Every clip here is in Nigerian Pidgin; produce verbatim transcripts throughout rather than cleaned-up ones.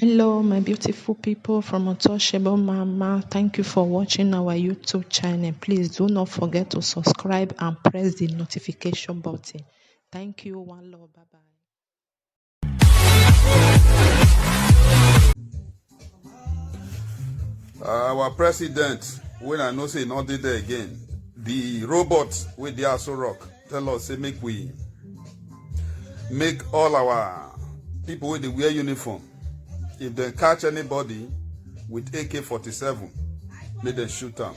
Hello, my beautiful people from Untouchable Mama. Thank you for watching our YouTube channel. Please do not forget to subscribe and press the notification button. Thank you. One love. Bye bye. Our president, when I know say not dey there again, the robot with the Aso Rock tell us say make we make all our people with the wear uniform. If they catch anybody with A K forty-seven, make them shoot them.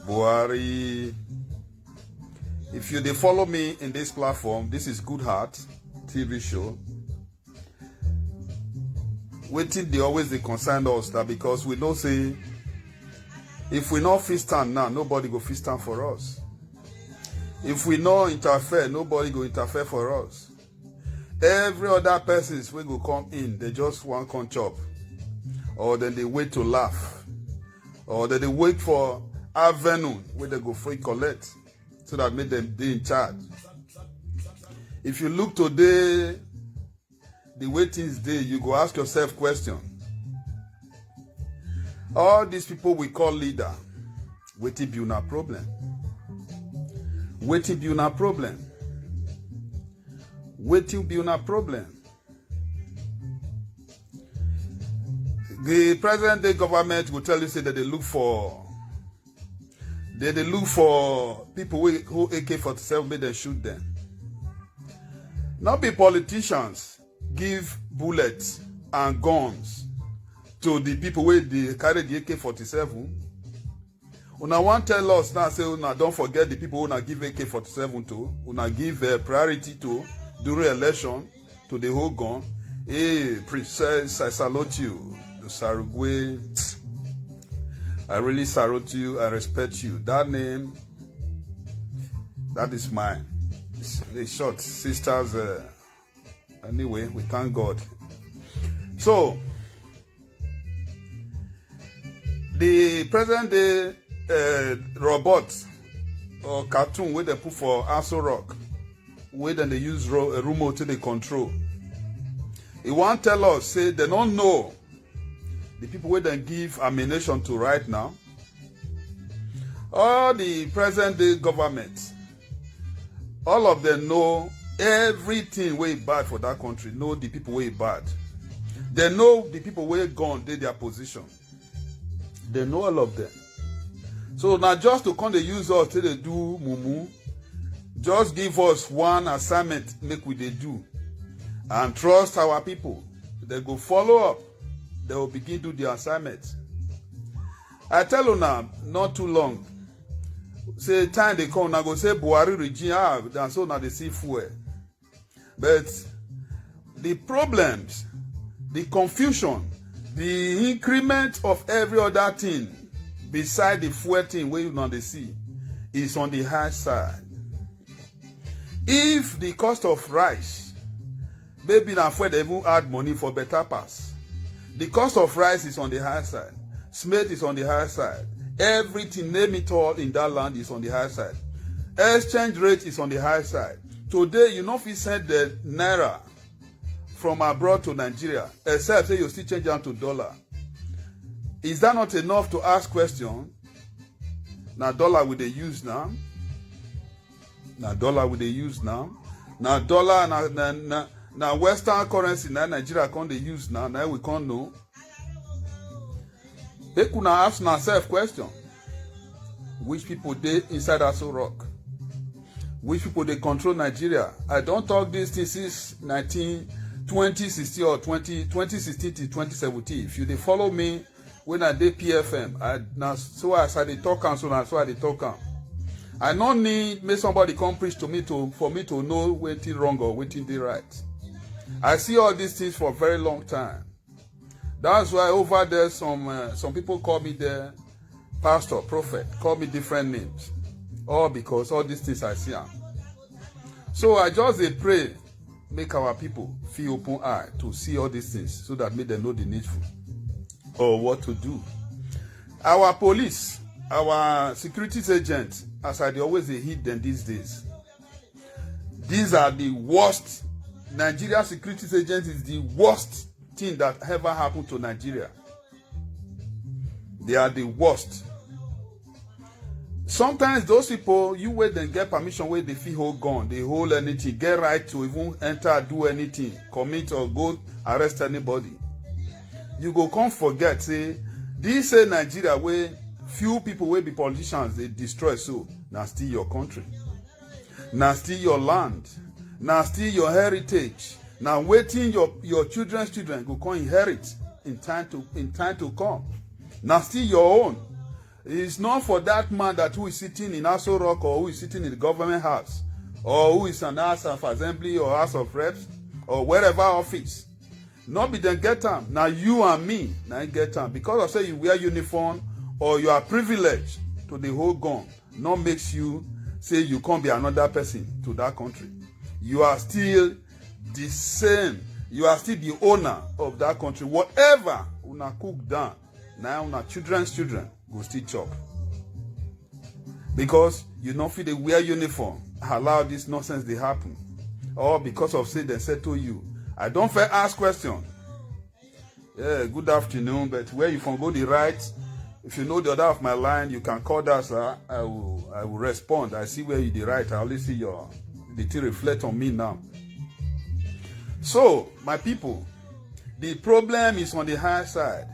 Buhari. If you dey follow me in this platform, this is Good Heart T V show. Wetin dey always dey concern us that because we know say if we no fit stand now, nobody go fit stand for us. If we no interfere, nobody go interfere for us. Every other persons wey go come in, they just wan come chop, or dem dey wait to laugh, or dem dey wait for avenue wey dem go fit collect so that make dem dey in charge. If you look today, the way things dey, you go ask yourself question. All these people we call leader, wetin be una problem? Wetin be una problem? Wetin be una problem? The present day government go tell you say that they look for they dey look for people wey hold A K forty-seven make dem shoot dem. No be politicians give bullets and guns to the people wey dey carry the A K forty-seven. Una wan tell us now say una don forget the people una give A K forty-seven to, una give uh, priority to during election to the whole gun. Hey, Princess, I salute you. Sarugwe, I really salute you. I respect you. That name, that is mine. It's, it's short, sisters. Uh, anyway, we thank God. So, the present day uh, robot or cartoon wey dem put for Aso Rock, wey dem dey use ro- uh, remote to dey control. E wan tell us say dem no know the people wey dem give ammunition to right now. All the present day government, all of them know everything wey bad for that country, know the people wey bad. They know the people wey gun dey their position. They know all of them. So now just to come dey use us till they do mumu, just give us one assignment make we dey do and trust our people. They go follow up. They will begin do the assignment. I tell una not too long. Say time dey come, una go say Buhari regime, ah, and so una dey see fuel. But the problems, the confusion, the increment of every other thing beside the fuel thing wey una dey see is on the high side. If the cost of rice, maybe na fuel dey even add money for better pass. The cost of rice is on the high side. Smith is on the high side. Everything, name it all in that land is on the high side. Exchange rate is on the high side. Today, you no fit send the naira from abroad to Nigeria, except say you still change am to dollar. Is that not enough to ask question? Na dollar we dey use now. Na dollar we dey use now. Na dollar na na na, na Western currency na Nigeria come dey use now. Na we come know. Make una ask una self question. Which people dey inside Aso Rock? Which people dey control Nigeria? I don talk this thing since nineteen, twenty sixteen or twenty, twenty sixteen to twenty seventeen. If you dey follow me, when I dey P F M, I, na so as I dey talk am, so na so I dey talk am. I no need make somebody come preach to me to for me to know wetin wrong or wetin dey right. I see all these things for a very long time. That's why over there some uh, some people call me there pastor, prophet, call me different names. All because all these things I see am. So I just dey pray make our people fit open eye to see all these things so that make dem know the needful or what to do. Our police, our security agents, as I dey always dey hit them these days, these are the worst Nigeria security agent is the worst thing that ever happened to Nigeria. They are the worst. Sometimes those people, you wait and get permission where they feel hold gun, they hold anything, get right to even enter, do anything, commit or go arrest anybody. You go come forget say this say Nigeria where few people will be politicians they destroy, so now still your country, now still your land, now still your heritage. Now waiting your your children's children go come inherit in time to in time to come. Now still your own. It's not for that man that who is sitting in Aso Rock or who is sitting in the government house or who is an House of Assembly or House of Reps or wherever office. Not be them get them. Now you and me now you get them because of say you wear uniform or you are privileged to the whole gun. Not makes you say you can't be another person to that country. You are still the same. You are still the owner of that country. Whatever una cook down, now una children's children go still chop. Because you don't feel they wear uniform, allow this nonsense they happen. Or because of say they settle you. I don't fair ask question. Yeah, good afternoon, but where you from go the right? If you know the other of my line, you can call that, sir. I will I will respond. I see where you the right. I only see your the thing reflect on me now. So, my people, the problem is on the high side.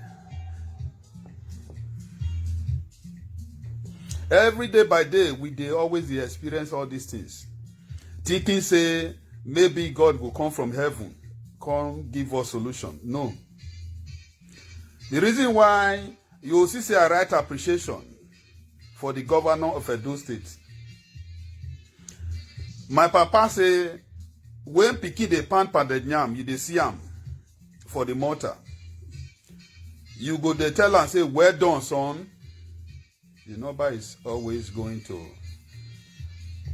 Every day by day, we they always dey experience all these things. Thinking say maybe God will come from heaven, come give us solution. No. The reason why you see say I write appreciation for the governor of Edo State. My papa say when pikin dey pan pounded yam, you dey see am for the mortar. You go dey tell am say well done, son. The number is always going to.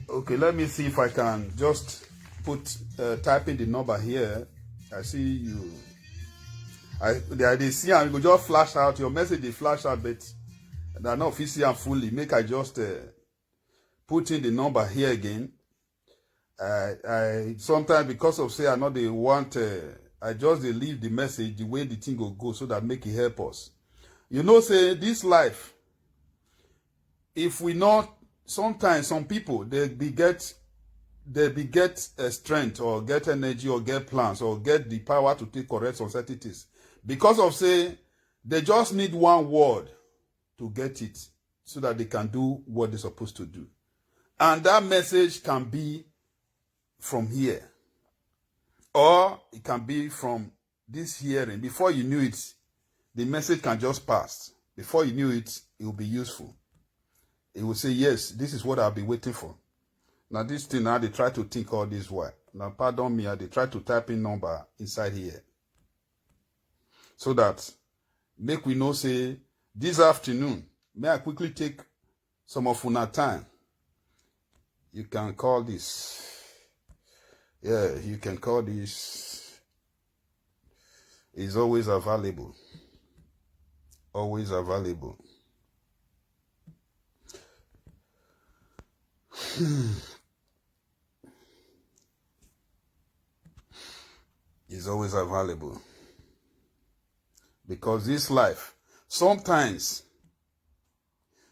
Okay, let me see if I can just put uh, type in the number here. I see you. I I dey see am. You go just flash out your message. Dey flash out, but I no fit see am fully. Make I just uh, put in the number here again. I I sometimes because of say I no dey want. Uh, I just dey leave the message the way the thing go go so that make it help us. You know say this life, if we not sometimes some people they be get they be get a strength or get energy or get plans or get the power to take correct some certain things because of say they just need one word to get it so that they can do what they're supposed to do. And that message can be from here or it can be from this hearing. Before you knew it, the message can just pass. Before you knew it, it will be useful. It will say, yes, this is what I've been waiting for. Now this thing now they try to think all this while. Now pardon me, I they try to type in number inside here. So that make we know say this afternoon, may I quickly take some of una time. You can call this. Yeah, you can call this. Is always available. Always available. Is always available. Because this life, sometimes,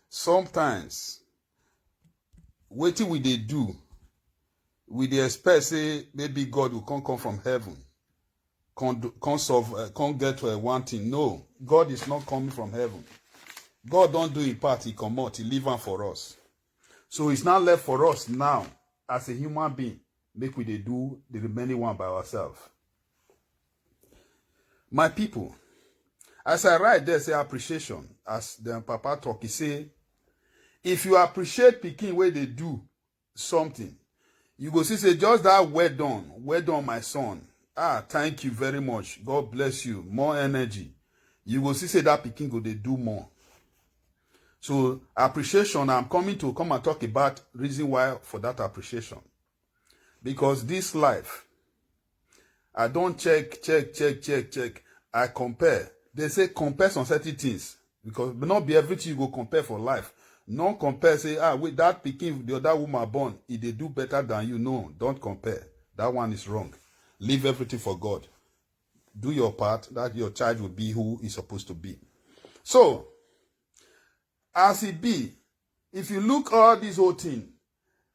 sometimes, wetin we dey do, we dey expect say maybe God will come come from heaven, come do, come solve, uh, come get uh, one thing. No, God is not coming from heaven. God don't do in part, he comot, he leave am for us. So it's not left for us now as a human being, make we dey do the remaining one by ourselves. My people, as I write there say appreciation, as the papa talk, he say, if you appreciate pikin wey dey do something, you go see say just that well done, well done, my son. Ah, thank you very much. God bless you. More energy. You go see say that pikin go dey do more. So appreciation, I'm coming to come and talk about reason why for that appreciation. Because this life, I don't check, check, check, check, check. I compare. They say compare some certain things. Because but not be everything you go compare for life. Not compare, say, ah, wait, that pikin, the other woman born, if they do better than you. No, don't compare. That one is wrong. Leave everything for God. Do your part, that your child will be who is supposed to be. So, as it be, if you look all this whole thing,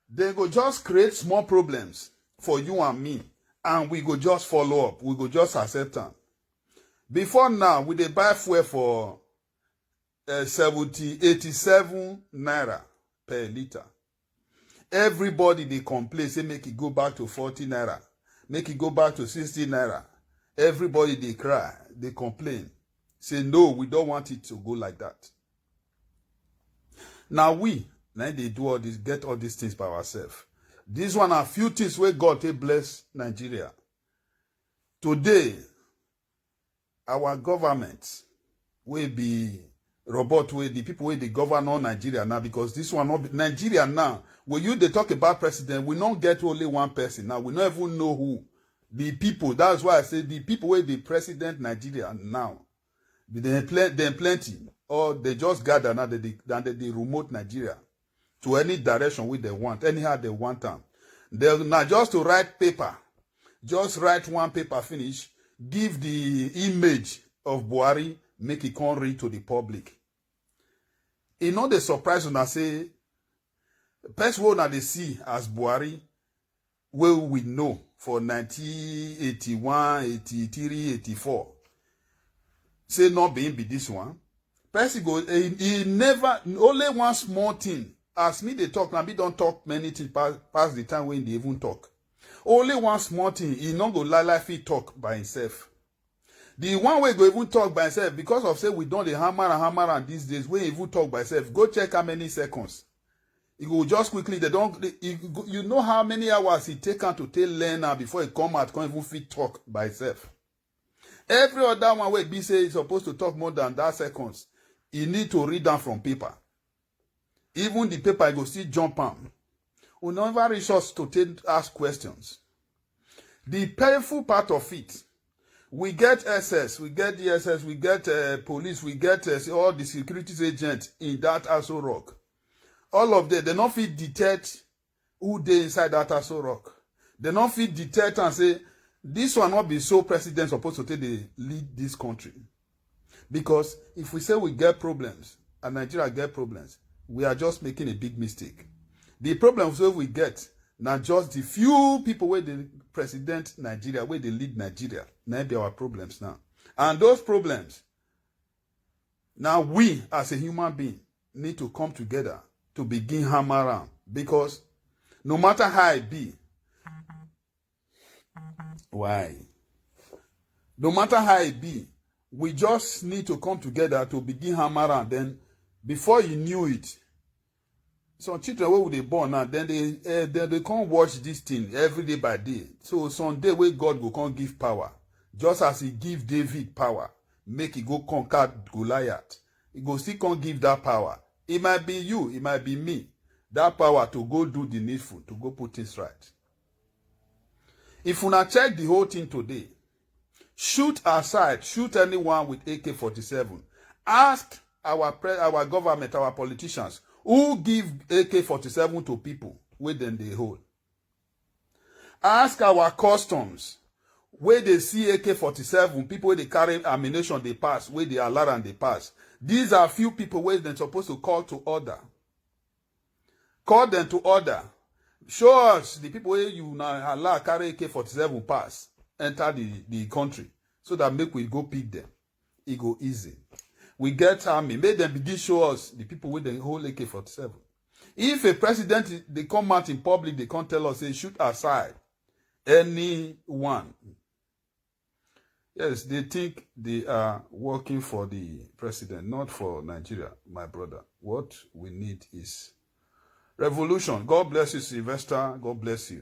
they go just create small problems for you and me, and we go just follow up, we go just accept them. Before now, we dey buy fuel for uh, seventy, eighty-seven naira per liter. Everybody dey complain, say make it go back to forty naira, make it go back to sixty naira. Everybody dey cry, dey complain, say no, we don't want it to go like that. Now we, now they do all this, get all these things by ourselves. This one are few things where God take bless Nigeria. Today, our government will be robot wey the people wey dey govern all Nigeria now, because this one not be Nigeria now. When you dey talk about president, we not get only one person now. We not even know who. The people. That's why I say the people wey dey president Nigeria now, they plen- dem plenty, or they just gather now, they dey- and they dey remote Nigeria to any direction wey they want, anyhow they want am. They na just to write paper, just write one paper finish, give the image of Buhari, make it come read to the public. E no dey surprise una say person wey una dey see as Buhari, wey we know for nineteen eighty-one, eighty-three, eighty-four, say no be him be this one. Person go, he, he never, only one small thing. As me dey talk, na me don talk many things pass, pass the time wey he dey even talk. Only one small thing, he no go lie lie fit talk by himself. The one wey go even talk by himself, because of say we don dey hammer and hammer am these days, wey even talk by himself, go check how many seconds. E go just quickly, they don't, they- you go- you know how many hours e take am to take learn am before e come out, come even fit talk by himself. Every other one wey be say e suppose to talk more than that seconds, e need to read am from paper. Even the paper, e go still jump am. We never reach us to take ask questions. The painful part of it, we get S S, we get D S S, we get uh, police, we get uh, all the security agents in that Aso Rock. All of them, they no fit detect who dey inside that Aso Rock. They no fit detect and say, this one not be so president supposed to take the lead this country. Because if we say we get problems and Nigeria get problems, we are just making a big mistake. The problems wey we get na just the few people wey dey president Nigeria, wey dey lead Nigeria, na be our problems now. And those problems, now we as a human being need to come together to begin hammer am, because no matter how e be, why? No matter how e be, we just need to come together to begin hammer am. Then, before you knew it, some children wey we dey born now, then they uh, then they come watch this thing every day by day. So some day wey God go come give power, just as he give David power, make he go conquer Goliath. He go still come give that power. It might be you, it might be me. That power to go do the needful, to go put things right. If una check the whole thing today, shoot aside, shoot anyone with A K forty-seven. Ask our pre- our government, our politicians, who give A K forty-seven to people wey dem dey hold. Ask our customs, wey dey see A K forty-seven, people wey dey carry ammunition dey pass, wey dey alarm dey pass. These are few people wey dem suppose to call to order. Call them to order. Show us the people wey you na allow carry A K forty-seven pass enter the, the country, so that make we go pick them. E go easy. We get army. Make them begin show us the people wey dem hold A K forty-seven. If a president dey come out in public, they come tell us, say, shoot aside anyone. Yes, they think they are working for the president, not for Nigeria, my brother. What we need is revolution. God bless you, Sylvester. God bless you.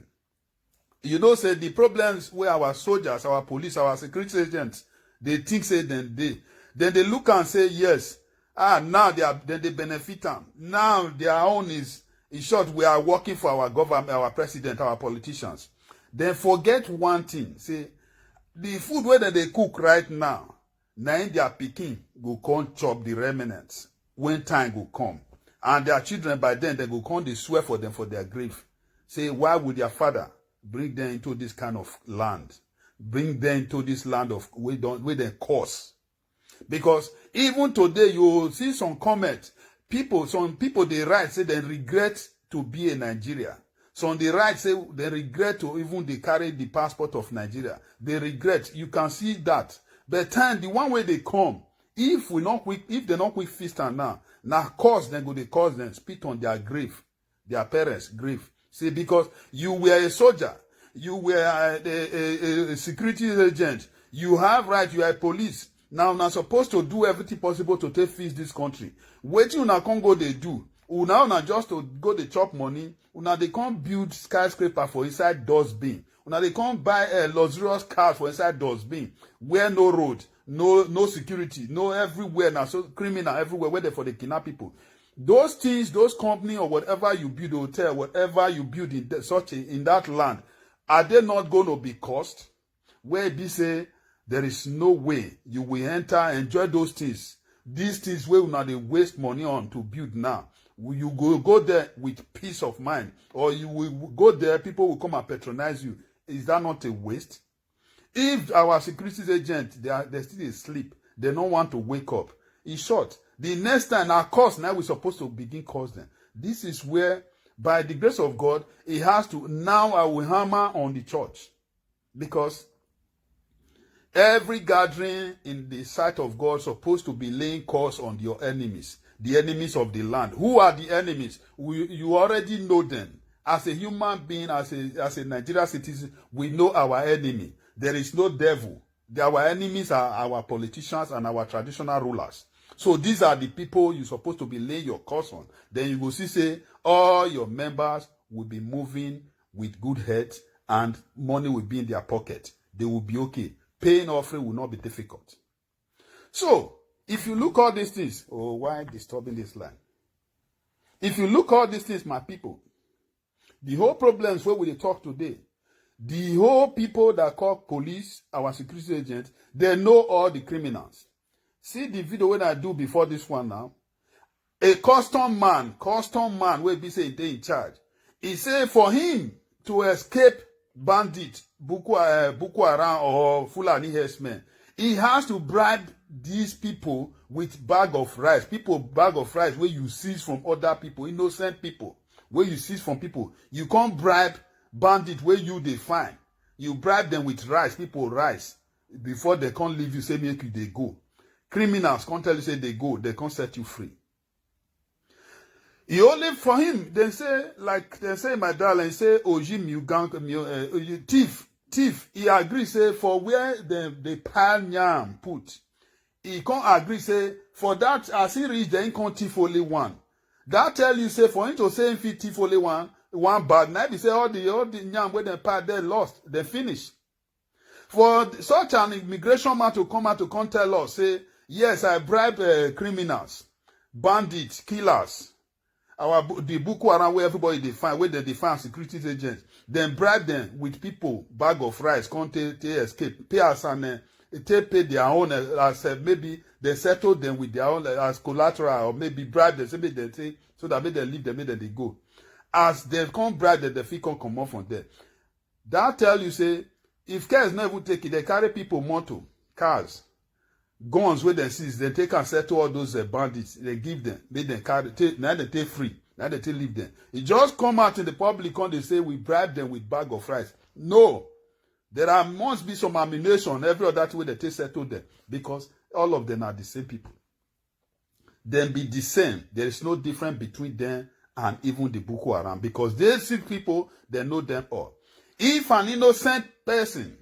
You know, say the problems where our soldiers, our police, our security agents, they think say then they, then they look and say, yes, ah, now they are, then they benefit them. Now their own is, in short, we are working for our government, our president, our politicians. Then forget one thing, say, the food wey dem dey cook right now, na im their pikin go come chop the remnants when time go come. And their children by then, they go come dey swear for them for their grave. Say, why would their father bring them into this kind of land? bring them to this land of wey don wey dem cause. Because even today you see some comment, people some people dey write say dem regret to be a Nigeria. Some dey write say dem regret to even dey carry the passport of Nigeria. They regret. You can see that. But time, the one way they come, if we not quick, if they not quick fist and now, now cause them go they cause them spit on their grave, their parents' grave. See, because you were a soldier, you were a, a, a security agent, you have right, you are a police. Now, now supposed to do everything possible to take fix this country. Waiting una come go they do. Una una just to go they chop money. Una they come build skyscraper for inside dustbin. Una they come buy a luxurious car for inside dustbin. Where no road, no no security, no everywhere. Now so criminal everywhere where they for the kidnap people. Those things, those company or whatever you build, hotel, whatever you build in the, such a, in that land, are they not going to be cost? Where be say there is no way you will enter enjoy those things. These things where una they waste money on to build now, you go go there with peace of mind, or you will go there, people will come and patronize you. Is that not a waste? If our security agent, they are they still dey sleep, they don't want to wake up. In short, the next time our cause now we supposed to begin cause them. This is where, by the grace of God, it has to now I will hammer on the church, because every gathering in the sight of God supposed to be laying curse on your enemies, the enemies of the land. Who are the enemies? We, you already know them. As a human being, as a as a Nigerian citizen, we know our enemy. There is no devil. Our enemies are our politicians and our traditional rulers. So these are the people you supposed to be laying your curse on. Then you will see say all your members will be moving with good head and money will be in their pocket. They will be okay. Paying offering will not be difficult. So if you look all these things, oh, why disturbing this line? If you look all these things, my people, the whole problems where we dey talk today, the whole people that call police, our security agents, they know all the criminals. See the video when I do before this one now. A custom man, custom man wey be say e dey in charge. He say for him to escape bandit, Boko, uh, Boko Haram or Fulani herdsmen, he has to bribe these people with bag of rice. People bag of rice where you seize from other people, innocent people, where you seize from people. You can't bribe bandit where you define. You bribe them with rice, people rice, before they can't leave you, say make you they go. Criminals can't tell you say they go, they can't set you free. He only for him, they say, like they say, my darling, say, Ojim, you gang, you, uh, you thief, thief. He agree, say, for where the, the pile yam put. He can't agree, say, for that, as he reach, then he can't thief only one. That tell you, say, for him to say if he thief only one, one bag, now be say all the all the yam where they pile, they lost, they finish. For such an immigration man to come out to come tell us, say, yes, I bribe uh, criminals, bandits, killers, our the Boko Haram where everybody they find, where they define security agents, then bribe them with people, bag of rice, come take, take escape, pay us and uh, take pay their own uh, as uh, maybe they settle them with their own uh, as collateral, or maybe bribe them, say, make them say, so that make them leave them, make them they go. As they come bribe them, they feel come come off from there. That tell you say if cars not even take it, they carry people motor, cars, guns where they seize, they take and settle all those uh, bandits. They give them, make them carry, take, now they take free, now they take leave them. It just come out in the public and they say we bribe them with bag of rice. No, there are must be some ammunition, every other thing where they take settle them, because all of them are the same people. Then be the same. There is no difference between them and even the Boko Haram, because they see people, they know them all. If an innocent person,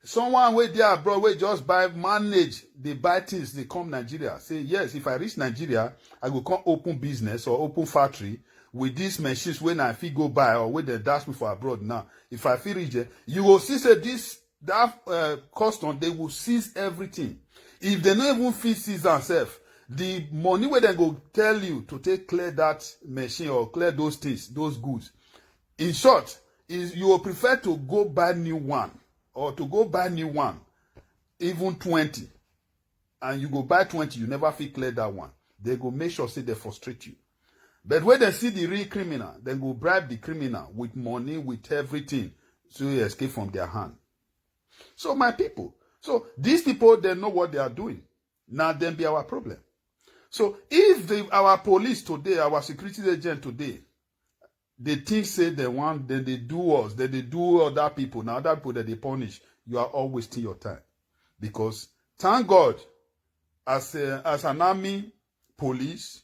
someone where they abroad, where just buy manage, they buy things, they come Nigeria. Say yes, if I reach Nigeria, I go come open business or open factory with these machines when I feel go buy or when they dash me for abroad now. If I feel reach, you will see say this that uh, custom, they will seize everything. If they not even feel seize themselves, the money where they go tell you to take clear that machine or clear those things, those goods. In short, is you will prefer to go buy new one or to go buy new one, even twenty, and you go buy twenty, you never feel clear that one. They go make sure say they frustrate you. But when they see the real criminal, then go bribe the criminal with money, with everything, so he escape from their hand. So my people, so these people, they know what they are doing. Now then be our problem. So if the, our police today, our security agent today, they think say they want, then they do us, then they do other people. Now other people that they punish, you are all wasting your time. Because thank God, as a, as an army, police,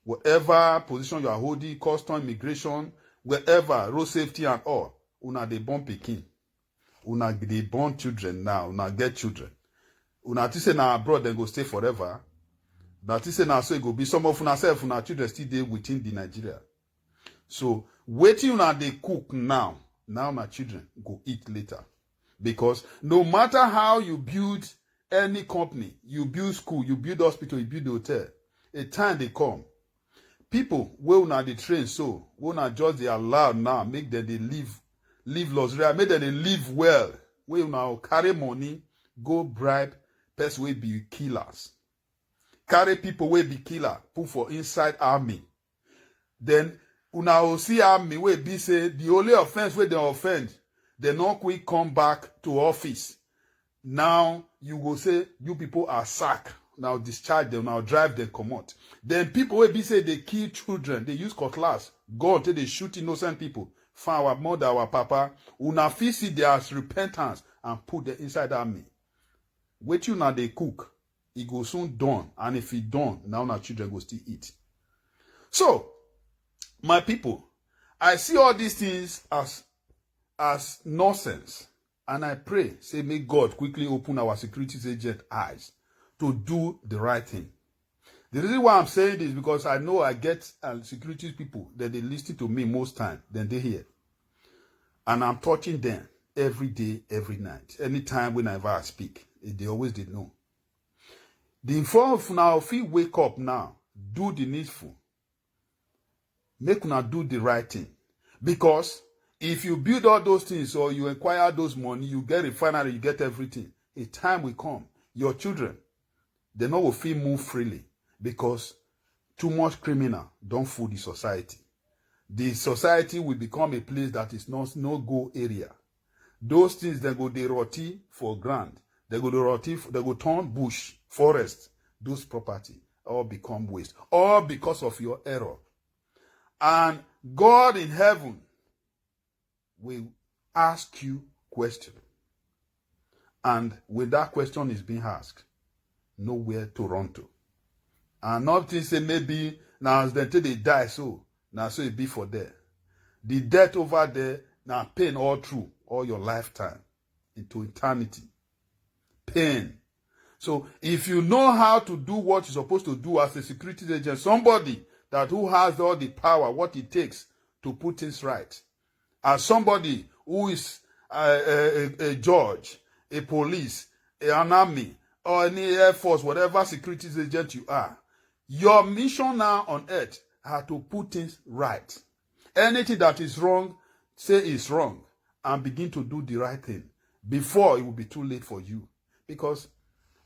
whatever position you are holding, custom, immigration, wherever, road safety and all, una dey born pikin, una dey born children now, una get children. Una think say na abroad dem go stay forever? Una think say na so e go be? Some of una sef, una children still dey within the Nigeria. So wetin una dey cook now, now na children go eat later. Because no matter how you build any company, you build school, you build hospital, you build hotel, a time dey come, people wey una dey train so, wey una just dey allow now, make dem dey live, live luxury, make dem dey live well, wey una go carry money go bribe person wey be killers, carry people wey be killer put for inside army. Then una go see army wey be say the only offense wey dem offend, dem no quick come back to office. Now you go say you people are sack. Now discharge them, now drive them comot. Then people wey be say they kill children, they use cutlass, gun, take dey shoot innocent people. For our mother, our papa, una fit see their repentance and put them inside army. Wetin una dey cook, e go soon done, and if e done, now una children go still eat. So, my people, I see all these things as as nonsense, and I pray say make God quickly open our security agent eyes to do the right thing. The reason why I'm saying this because I know I get uh, security people that they listen to me most time than they hear, and I'm touching them every day, every night. Anytime whenever I speak, eh, they always they know. The four of now fit wake up now, do the needful, make una do the right thing. Because if you build all those things or you acquire those money, you get refinery, you get everything, a time will come, your children, they no go fit move freely because too much criminal don full the society. The society will become a place that is not no go area. Those things, they go dey rotty for ground, they go dey rotty, they go turn bush, forest. Those property all become waste, all because of your error. And God in heaven will ask you question. And when that question is being asked, nowhere to run to. And not think say maybe now as dem take dey die so, now so it be for there. The death over there, now pain all through, all your lifetime, into eternity. Pain. So if you know how to do what you're supposed to do as a security agent, somebody that who has all the power, what it takes to put things right, as somebody who is a, a, a judge, a police, an army, or any air force, whatever security agent you are, your mission now on earth are to put things right. Anything that is wrong, say is wrong and begin to do the right thing before it will be too late for you. Because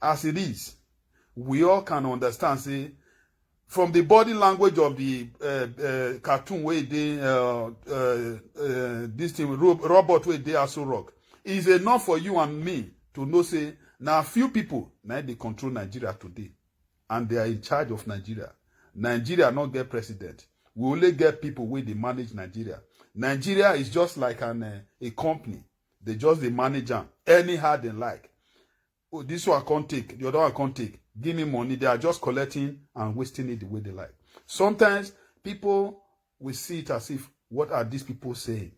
as it is, we all can understand say from the body language of the uh, uh, cartoon wey dey uh, uh, uh, this thing ro- robot wey dey Aso Rock, is enough for you and me to know say na few people na dey control Nigeria today, and they are in charge of Nigeria. Nigeria not get president. We only get people wey dey manage Nigeria. Nigeria is just like an uh, a company. They just dey manage am anyhow they like. Oh, this one can't take, the other one can't take. Give me money. They are just collecting and wasting it the way they like. Sometimes people will see it as if, what are these people saying?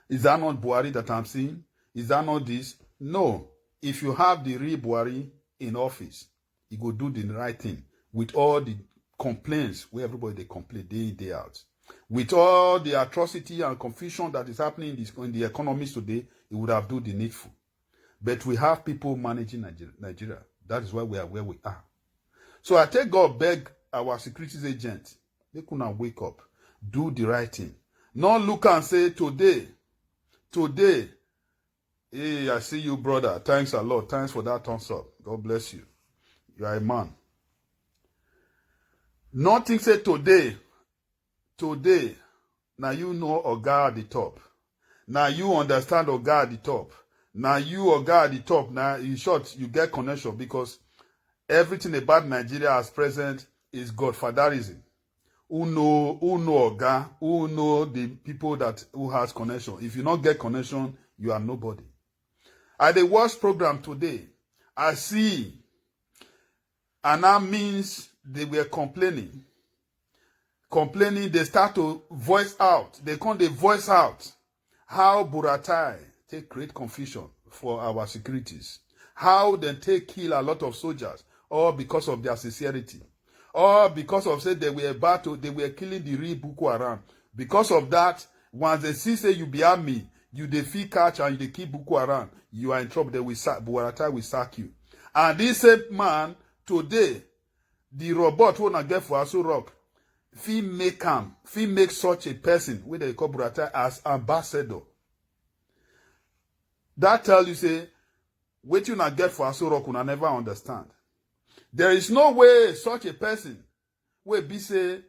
Is that not Buhari that I'm seeing? Is that not this? No. If you have the real Buhari in office, he go do the right thing with all the complaints where everybody they complain day in, day out. With all the atrocity and confusion that is happening in, this, in the economies today, he would have do the needful. But we have people managing Nigeria. Nigeria. That is why we are where we are. So I take God beg our securities agent, make una wake up, do the right thing. Not look and say today, today, hey, I see you, brother. Thanks a lot. Thanks for that thumbs up. God bless you. You are a man. Nothing say today, today, now you know Oga at the top. Now you understand Oga at the top. Now you or God the top now, in short, you get connection, because everything about Nigeria as present is godfatherism. Who know who know Oga, who know the people that who has connection. If you not get connection, you are nobody. I dey watch program today. I see, and that means they were complaining. Complaining, they start to voice out. They come, they voice out how Buratai take create confusion for our securities. How they take kill a lot of soldiers, all because of their sincerity. All because of say they were about to, they were killing the real Boko Haram. Because of that, once they see say you be army, you dey fit catch and you dey kill Boko Haram, you are in trouble. They will sack, Buratai will sack you. And this same man today, the robot wey una get for Aso Rock, fit make am, fit make such a person wey dem dey call Buratai as ambassador. That tell you say wetin una get for Aso Rock, una never understand. There is no way such a person wey be say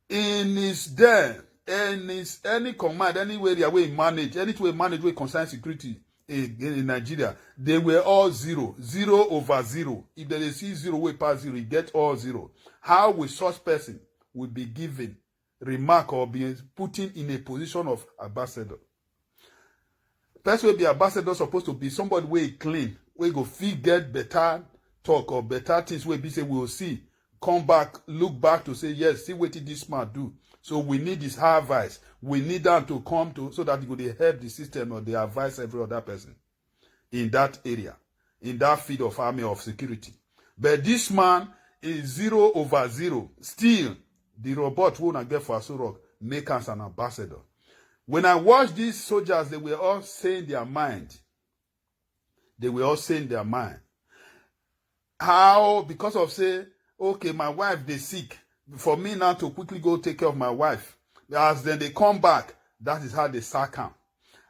in his den, in his any command, any area wey he manage, anything wey he manage wey concern security in, in Nigeria, they were all zero, zero over zero. If they dey see zero wey pass zero, he get all zero. How will such person will be given remark or be put in a position of ambassador? Person wey be ambassador suppose to be somebody wey clean, wey go fit get better talk or better things wey be say we will see, come back, look back to say, yes, see wetin this man do. So we need his advice. We need am to come to, so that he go dey help the system or dey advise every other person in that area, in that field of army of security. But this man is zero over zero. Still, the robot wey una get for Aso Rock make am as an ambassador. When I watch these soldiers, they were all saying their mind. They were all saying their mind. How? Because of say, okay, my wife dey sick. For me now to quickly go take care of my wife. As then they come back, that is how they sack am.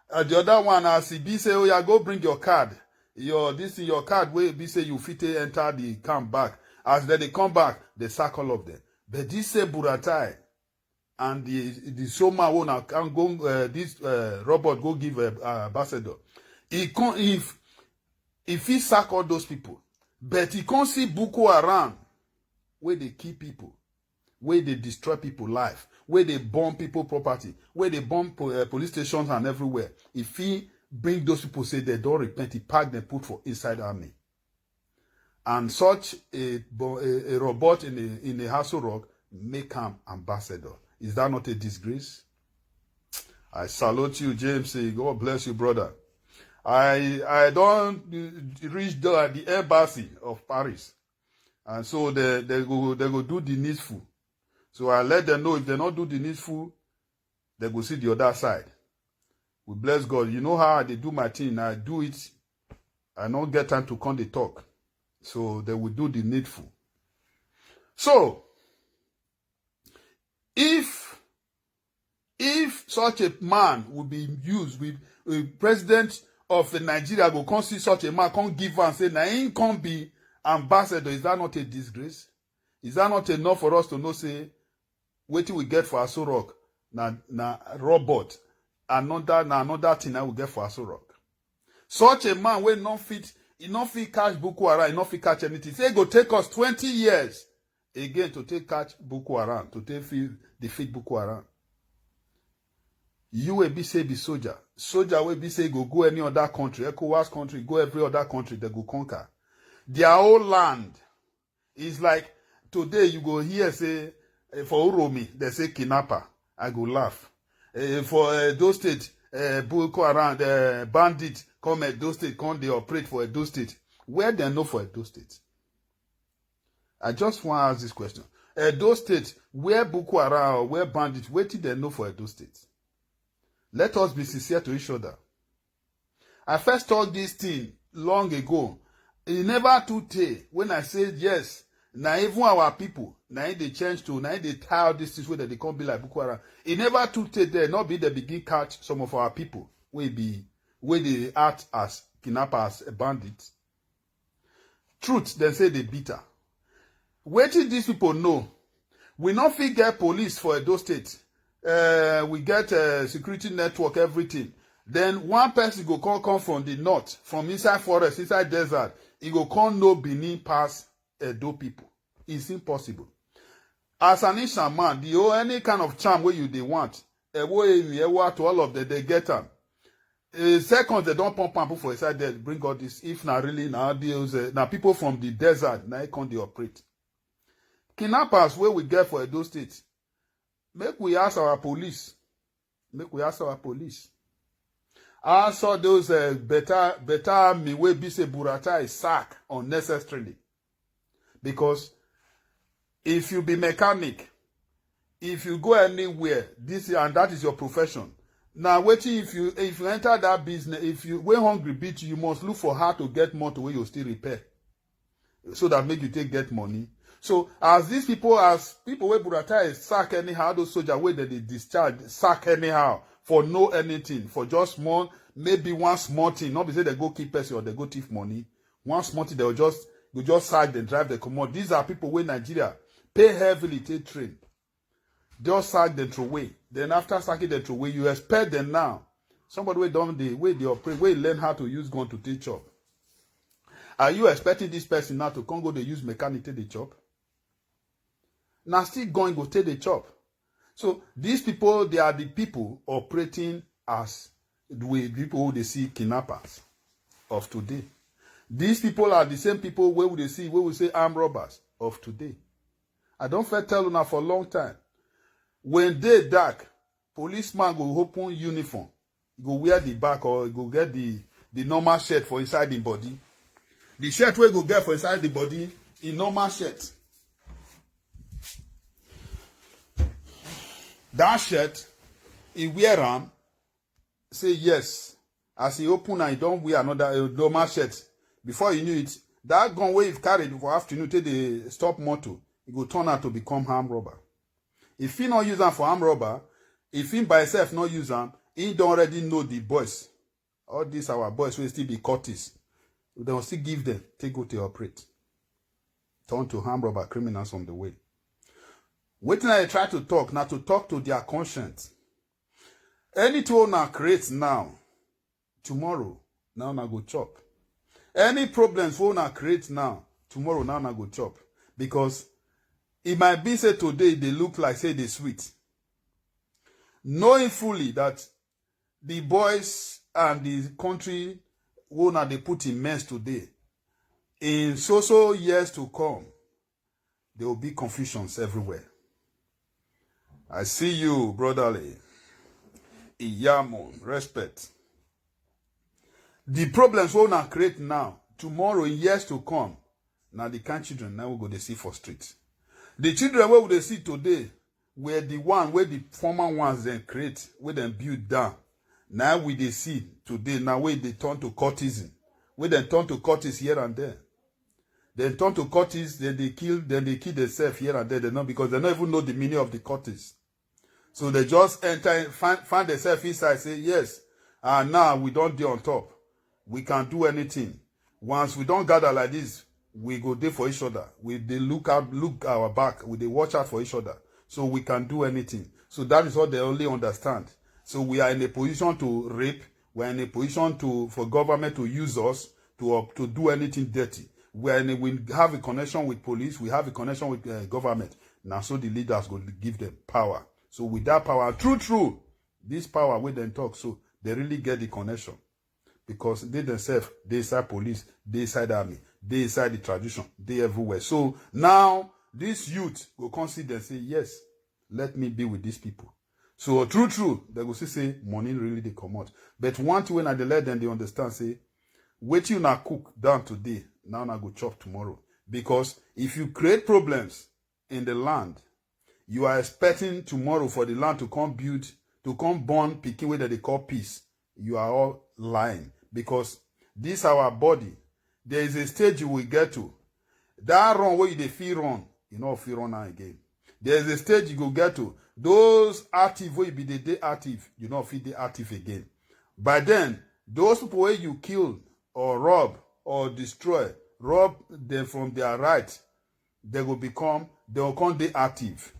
Uh, the other one, as he be say, oh yeah, go bring your card. Your this thing, your card wey be say you fit take enter the camp back. As then they come back, they sack all of them. But this say Buratai and the the Soma one can go, uh, this uh, robot go give uh, uh, ambassador. He come if if he sack all those people, but he can't see Boko Haram where they kill people, where they destroy people life, where they burn people property, where they burn po- uh, police stations and everywhere. If he bring those people, say they don't repent, he pack them, put for inside army. And such a, bo- a, a robot in a in a Aso Rock make am ambassador. Is that not a disgrace? I salute you, James. God bless you, brother. I I don't reach there at the embassy of Paris, and so they they go they go do the needful. So I let them know if they not do the needful, they go see the other side. We bless God. You know how I dey do my thing. I do it. I don't get time to come dey talk. So they will do the needful. So if if such a man will be used with a president of Nigeria go come see such a man, come give and say na him come be ambassador, is that not a disgrace? Is that not enough for us to know say wetin we get for Aso Rock na na robot, another na another thing na we get for Aso Rock? Such a man wey no fit, he no fit catch Boko Haram, he no fit catch anything. Say e go take us twenty years again to take catch Boko Haram, to take fit defeat Boko Haram. You wey be say be soldier, soldier wey be say go go any other country, ECOWAS country, go every other country, they go conquer their whole land. It's like today you go hear say eh, for Uromi they say kidnapper, I go laugh. Eh, for Edo State, eh, Boko Haram, eh, bandit come Edo State, come dey operate for Edo State. Where they know for Edo State? I just want to ask this question. Edo State, where Boko Haram or where bandits, where did they know for Edo State? Let us be sincere to each other. I first talk this thing long ago. E never too tey when I say yes, na even our people, na im dey change to, na im dey tie all these things wey dem dey come be like Boko Haram. E never too tey there, not be dem begin catch some of our people wey be wey dey act as kidnappers, bandits. Truth, dem say dey bitter. Wetin these people know? We no fit get police for Edo State. Uh, we get uh, security network, everything. Then one person go come come from the north, from inside forest, inside desert, e go come know Benin pass Edo people. It's impossible. As an Isha man, the whole any kind of charm wey you dey want, Ewo Emi, Ewo Ato, all of them, they get am. Uh, seconds, they don't pump am put for inside there, bring all this. If na really na those, uh, na people from the desert, na e come dey operate. Kidnappers wey we get for Edo State, make we ask our police. Make we ask our police. Ask all those uh, better better army wey be say Burata is sack unnecessarily. Because if you be mechanic, if you go anywhere, this and that is your profession. Now, waiting if you if you enter that business, if you when hungry beat you, you must look for how to get motor where you still repair, so that make you take get money. So as these people, as people wey Burata is sack anyhow, those soldiers wey dem dey discharge sack anyhow for no anything, for just small, maybe one small thing, not be say they go keep person or they go thief money. One small thing, they will just go just sack them, drive them comot. These are people wey Nigeria pay heavily take train. Just sack them throw away. Then after sacking them throw away, you expect them now. Somebody wey don dey wey dey operate, wey learn how to use gun to take chop. Are you expecting this person now to come go dey use mechanic take dey chop? Na still gun go take dey chop. So these people, they are the people operating as the way people who dey see kidnappers of today. These people are the same people wey we dey see, wey we say armed robbers of today. I don first tell una for long time. When day dark, policeman go open uniform, e go wear the back or e go get the the normal shirt for inside him body. The shirt wey e go get for inside the body, e normal shirt. That shirt, e wear am, say yes. As e open am, e don wear another uh, normal shirt. Before you knew it, that gun wey e carry for afternoon take dey stop motor, e go turn out to become armed robber. If he no use am for armed robber, if him by himself no use am, he don already know the boys. All these our boys wey still be cultists, dem still give them take go to operate. Turn to armed robber criminals on the way. Wetin I dey try to talk na to talk to their conscience. Anything una create now, tomorrow, na una go chop. Any problems wey una create now, tomorrow, na una go chop. Because e might be say today, e dey look like say e dey sweet. Knowing fully that the boys and the country wey una dey put in mess today, in so so years to come, there will be confusions everywhere. I see you, brotherly. Iyamo, respect. The problems wey una create now, tomorrow, in years to come, na the kind children na we go dey see for street. The children wey we dey see today were the one wey the former ones dem create, wey dem build down. Na we dey see today, na wey dey turn to cultism, wey dem turn to cultists here and there. Dem turn to cultists, dem dey kill, dem dey kill themselves here and there. Dem no, because dem no even know the meaning of the cultists. So they just enter, find, find themselves inside, say, yes, and now we don dey on top. We can do anything. Once we don gather like this, we go dey for each other. We dey look out, look our back. We dey watch out for each other. So we can do anything. So that is what they only understand. So we are in a position to rape. We are in a position to for government to use us to up to do anything dirty. We are in a, we have a connection with police. We have a connection with uh, government. Now, so the leaders go give them power. So with that power, true, true, this power wey dem talk, so they really get the connection, because they themselves dey inside police, dey inside army, dey inside the tradition, dey everywhere. So now this youth go come see dem say, yes, let me be with these people. So true, true, they go see say money really dey comot. But one thing wey I dey let dem dey understand say, wetin una cook down today, na una go chop tomorrow. Because if you create problems in the land, you are expecting tomorrow for the land to come build, to come born pikin wey dem dey call peace. You are all lying, because this our body, there is a stage you will get to. That run wey you dey fit run, you no fit run am again. There is a stage you go get to. Those active wey you be dey dey active, you no fit dey active again. By then, those people wey you kill or rob or destroy, rob them from their right, they go become, they go come dey active.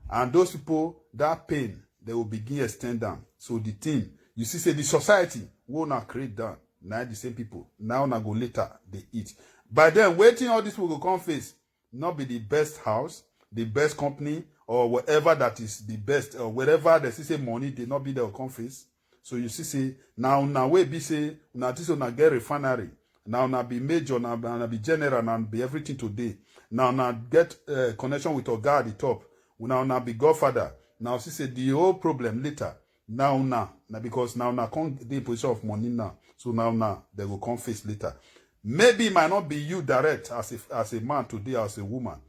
And those people, that pain, they will begin extend am. So the thing, You see say the society wey una create down, na the same people, na una go later dey eat. By then, wetin all these people go come face? Not be the best house, the best company, or whatever that is the best, or wherever they see say money dey, not be there come face. So you see say, now, now wey be say, now this una get refinery, now una be major, now una be general, now be everything today. Now una get uh, connection with oga at the top. Now una be godfather. Now see say the whole problem later. Now una, na because now una come dey position of money now. So now una, they go come face later. Maybe it might not be you direct as a, as a man today, as a woman,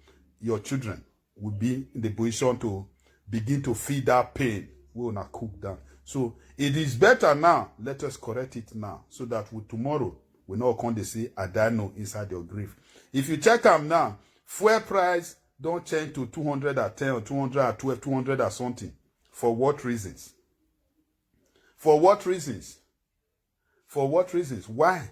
your children will be in the position to begin to feel that pain wey una cook down. So it is better now. Let us correct it now so that we, tomorrow we no come dey say "Adano" inside your grave. If you check am now, fuel price don change to two hundred and ten or two hundred and twelve, two hundred or something. For what reasons? For what reasons? For what reasons? Why?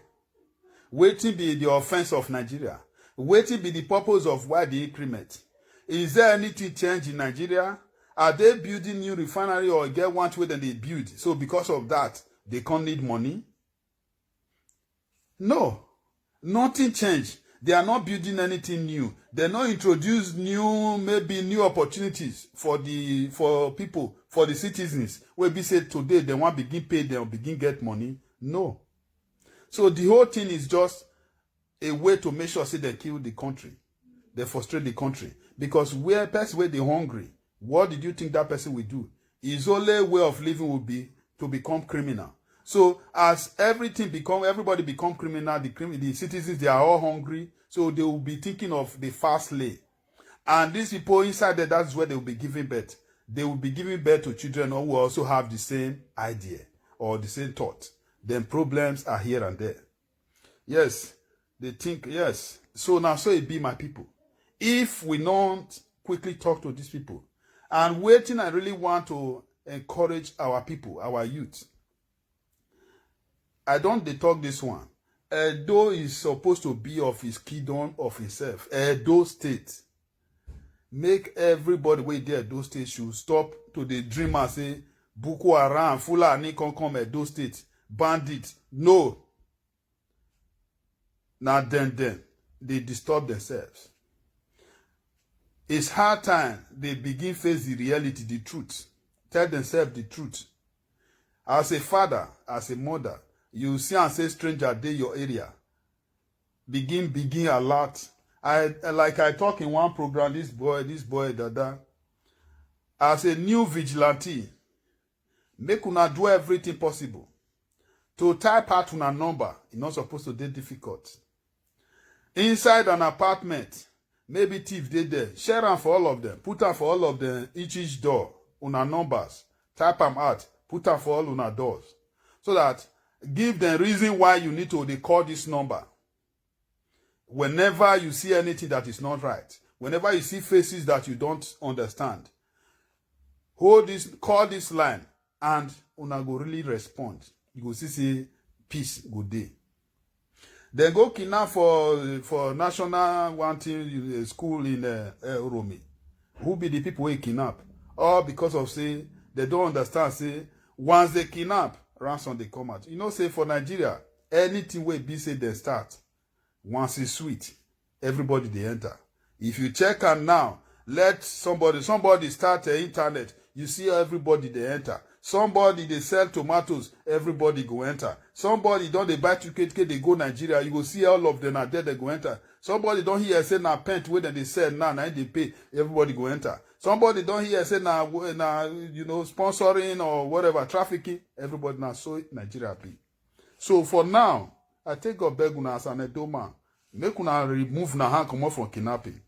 Wetin be the offense of Nigeria? Wetin be the purpose of why the increment? Is there anything change in Nigeria? Are they building new refinery or get one wey dem dey build? So because of that, they can't need money? No, nothing change. They are not building anything new. They not introduce new, maybe new opportunities for the, for people, for the citizens. Wey be say today they want begin pay, they begin get money. No. So the whole thing is just a way to make sure say they kill the country, they frustrate the country. Because where person wey dey hungry, what did you think that person will do? His only way of living will be to become criminal. So as everything become, everybody become criminal, the, crim- the citizens, they are all hungry. So they will be thinking of the fast lane. And these people inside there, that's where they will be giving birth. They will be giving birth to children who will also have the same idea or the same thought. Then problems are here and there. Yes, they think, yes. So now, so it be, my people. If we don't quickly talk to these people, and wetin I really want to encourage our people, our youth, I don't dey talk this one. Edo is supposed to be of his kingdom, of himself. Edo State. Make everybody wey dey Edo State should stop to dey dream and say Boko Haram, Fulani come come Edo State, bandit. No. Now then, then they disturb themselves. It's hard time they begin face the reality, the truth. Tell themselves the truth. As a father, as a mother, you see and say stranger dey your area. Begin, begin alert. I, like I talk in one program, this boy, this boy, Dada, as a new vigilante, make una do everything possible to type out una number. E not supposed to dey difficult. Inside an apartment, maybe thief dey there. Share am for all of them. Put am for all of them, each, each door. Una numbers. Type am out. Put am for all una doors. So that give them reason why you need to dey call this number. Whenever you see anything that is not right, whenever you see faces that you don't understand, hold this, call this line, and una go really respond. You go see say peace go dey. Dem go kidnap for, for national one thing, uh, school in, uh, uh, Uromi. Who be the people wey kidnap? All because of say they don't understand say once they kidnap, ransom dey come out. You know say for Nigeria, anything wey be say they start, once e sweet, everybody dey enter. If you check am now, let somebody, somebody start a internet, you see everybody dey enter. Somebody dey sell tomatoes, everybody go enter. Somebody don dey buy ticket, dey go Nigeria, you go see all of them are there, they go enter. Somebody don hear say na paint wey dem dey sell now, na im dey pay, everybody go enter. Somebody don hear say na, na, you know, sponsoring or whatever, trafficking, everybody, na so Nigeria be. So for now, I take God beg una as an Edo man, make una remove una hand comot from kidnapping.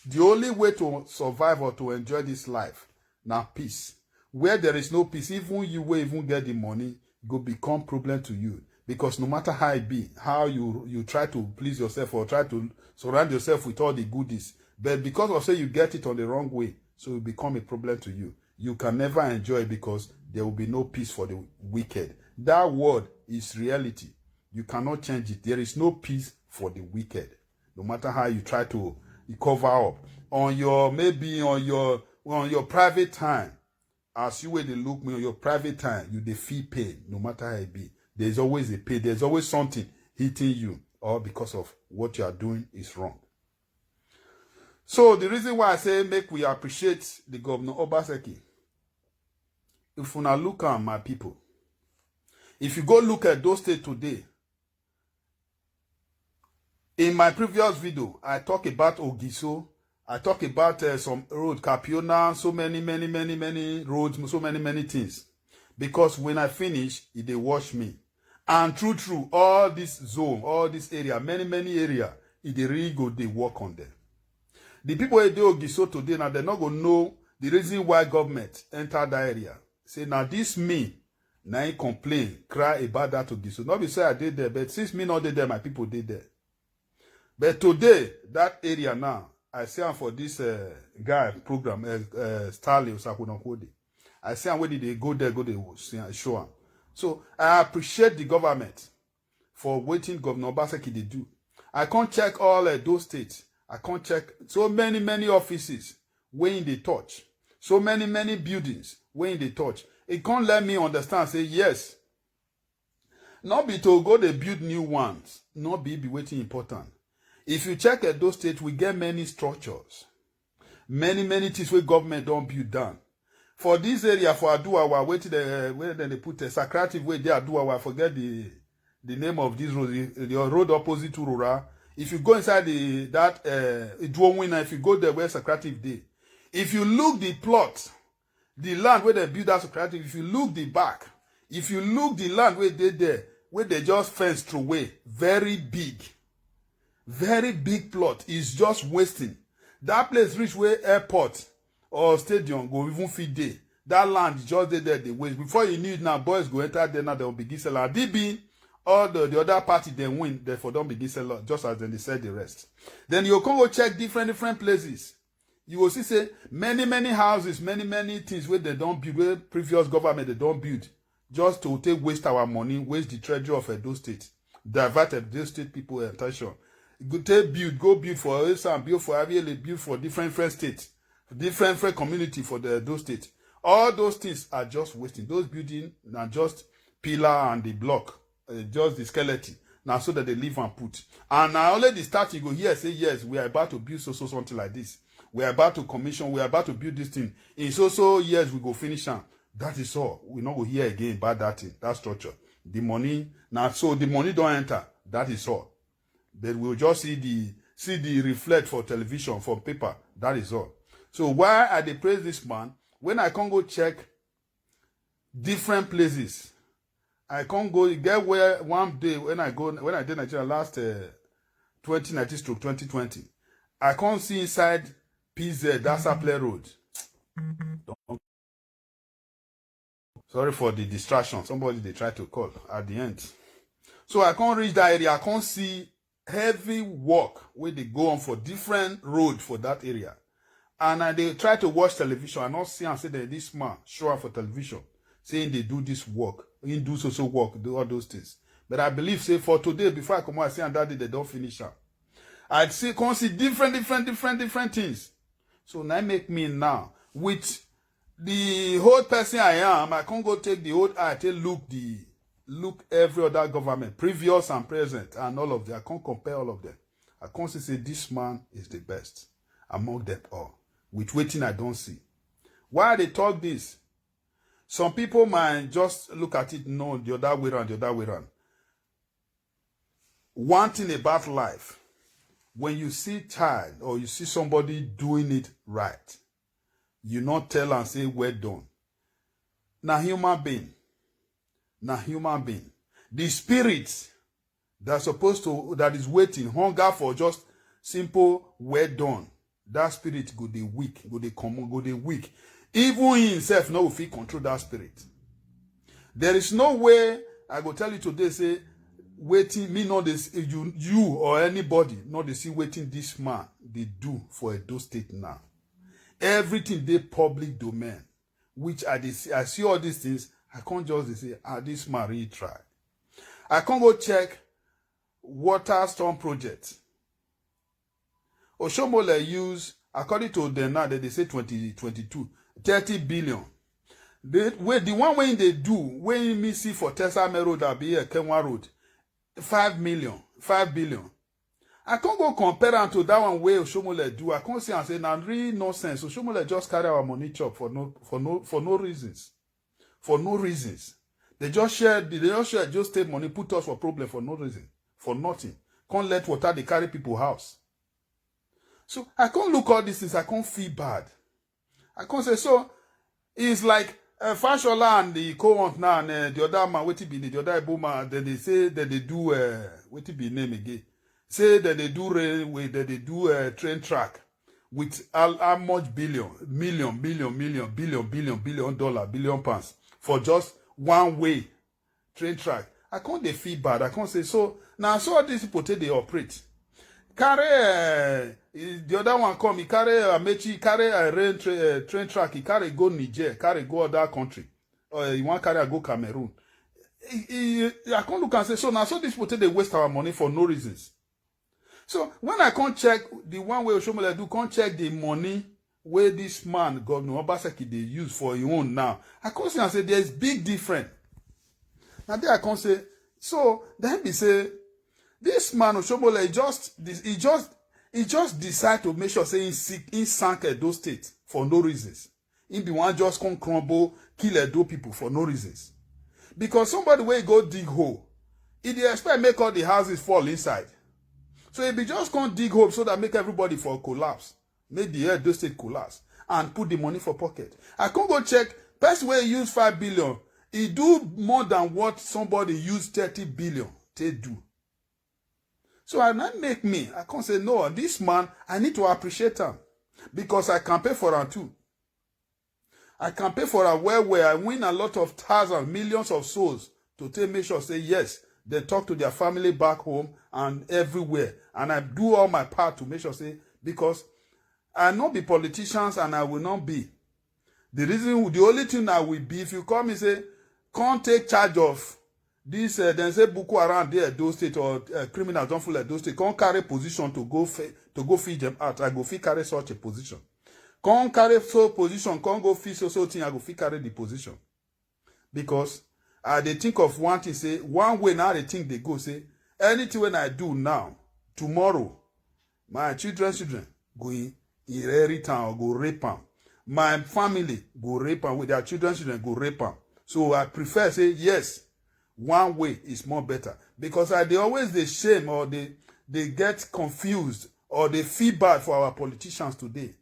The only way to survive or to enjoy this life na peace. Where there is no peace, even you wey even get the money, e go become problem to you. Because no matter how e be, how you, you try to please yourself or try to surround yourself with all the goodies, but because of say you get it on the wrong way, so it become a problem to you. You can never enjoy it because there will be no peace for the wicked. That word is reality. You cannot change it. There is no peace for the wicked. No matter how you try to cover up on your, maybe on your, on your private time, as you wey dey look me on your private time, you dey feel pain, no matter how e be. There's always a pain. There's always something hitting you, or because of what you are doing is wrong. So the reason why I say make we appreciate the governor Obaseki, if una look am, my people, if you go look at those states today, in my previous video, I talk about Ogiso. I talk about uh, some road, Capiona, so many, many, many, many roads, so many, many things. Because when I finish, e dey wash me. And true, true, all this zone, all this area, many, many area, e dey really go dey work on them. The people wey dey Ogiso today, now they no go know the reason why government enter that area. Say, now this me, now he complain, cry about that Ogiso. Not be say I did there, but since me not did there, my people did there. But today, that area now, I see am for this uh, guy program, uh, uh, Starley Osakwunakwode. I see am when they go there, go they see am, show am. So I appreciate the government for wetin Governor Obaseki dey do. I can't check all uh, those states. I can't check so many, many offices wey they touch. So many, many buildings wey they touch. It can't let me understand, say, yes, not be to go dey build new ones, not be be wetin important. If you check Edo State, we get many structures, many, many things wey government don build down. For this area, for Aduwawa, wetin dem, where dem dey put uh, Sacrative wey dey Aduwawa, I forget the the name of this road, the, the road opposite Urura. If you go inside the that uh, Iduowina, if you go there where Sacrative dey, if you look the plot, the land where they build that Sacrative, if you look the back, if you look the land where they there, where they just fence through away, very big, very big plot is just wasting. That place reach where airport or stadium go even fit dey. That land just dey there, dey waste. Before you knew it now, boys go enter there now, they will begin sell. Adibi, all the, the other party they win, therefore don't begin sell just as then they sell the rest. Then you come go check different, different places. You will see say many, many houses, many, many things where they don't build, where previous government they don't build, just to take waste our money, waste the treasury of Edo State, divert Edo State people attention. Go take build, go build for Osa, build for Aviele, build for different, different states, different, different community for the Edo State. All those things are just wasting. Those building are just pillar and the block, uh, just the skeleton. Now so that they leave and put. And now only the start you go here say, yes, we are about to build so, so something like this. We are about to commission, we are about to build this thing. In so, so years, we go finish am. That is all. We no go hear again about that thing, that structure. The money, now so the money don't enter. That is all. But we'll just see the see the reflect for television, for paper. That is all. So why I dey praise this man? When I can't go check different places, I can't go get where one day when I go when I did Nigeria last uh, twenty nineteen stroke twenty twenty, I can't see inside P Z, that's a play road. Sorry for the distraction. Somebody they try to call at the end. So I can't reach that area. I can't see heavy work where they go on for different road for that area. And I they try to watch television. I not see and say that this man show up for television saying they do this work, he do so so work, do all those things. But I believe say for today, before I come out, I see and that day they don't finish up. I see can't see different, different, different, different things. So now make me now with the old person I am, I can't go take the old eye, take look the look every other government, previous and present, and all of them. I can't compare all of them. I can't say, say this man is the best among them all. With waiting, I don't see. Why they talk this? Some people might just look at it, no, the other way around, the other way around. One thing about life, when you see child or you see somebody doing it right, you not tell and say, well done. Now human being, now human being. The spirit that's supposed to, that is waiting, hunger for just simple, well done. That spirit go dey weak, go dey come, go dey weak. Even he himself no go fit control that spirit. There is no way I go tell you today, say, waiting, me not this, you, you or anybody, not they see waiting this man, they do for Edo State now. Everything they public domain, which I dey see, I see all these things, I can't just dey say, ah, this man really try. I can't go check water storm project. Oshomole use, according to them now, that they say twenty twenty-two, thirty billion. The way the one wey dey do, wey me see for Tesame Road, abi Ekenwa Road, five million, five billion. I can't go compare am to that one wey Oshomole do. I can't see and say na real nonsense. Oshomole just carry our money chop for no for no for no reasons. For no reasons. They just share they just share just take money, put us for problem for no reason, for nothing. Can't let water they carry people house. So I can't look all these things, I can't feel bad. I can't say so. It's like uh, Fashola and the co-aunt now and uh, the other man, what be the other Igbo man, then they say that they do uh, what be name again. Say that they do railway, that they do uh, train track with how, how much billion, million, million, million, billion, billion, billion dollar, billion pounds for just one way train track. I can't they feel bad. I can't say so. Now so all these people take they operate. Carry uh, the other one come. He carry Amechi, he carry a rain tra- uh, train track. He carry go Niger, carry go other country. Or he want carry go Cameroon. He, he, I can't look and say so. Now so these people take they waste our money for no reasons. So when I can't check the one way Oshomole do, can't check the money where this man, Governor Obaseki, they use for his own now. I can't see and say there's big difference. Now there I can't say so. Then be say this man Oshomole he just he just he just decide to make sure say he sick he sank Edo State for no reasons. He be one just come crumble, kill Edo people for no reasons. Because somebody wey go dig hole, he dey expect make all the houses fall inside. So he be just come dig hole so that make everybody for collapse, make the Edo State collapse and put the money for pocket. I can't go check person wey use five billion, he do more than what somebody use thirty billion take do. So I not make me. I can't say no. This man, I need to appreciate him because I can pay for him too. I can pay for him well well. I win a lot of thousands, millions of souls to take make sure say yes, they talk to their family back home and everywhere. And I do all my part to make sure say because I not be politicians and I will not be. The reason, the only thing I will be if you call me say, come take charge of this, uh, then say Boko Haram there, those state or uh, criminals don't full like those state. Come carry position to go fe- to go feed them out. I go fit carry such a position. Come carry so position. Come go feed so so thing. I go fit carry the position because I they think of one thing. Say one way now they think they go say anything when I do now tomorrow, my children's children go in inherit am or go rape am. My family go rape am with their children children go rape am. So I prefer say yes, one way is more better because I dey always dey shame or dey dey get confused or dey feel bad for our politicians today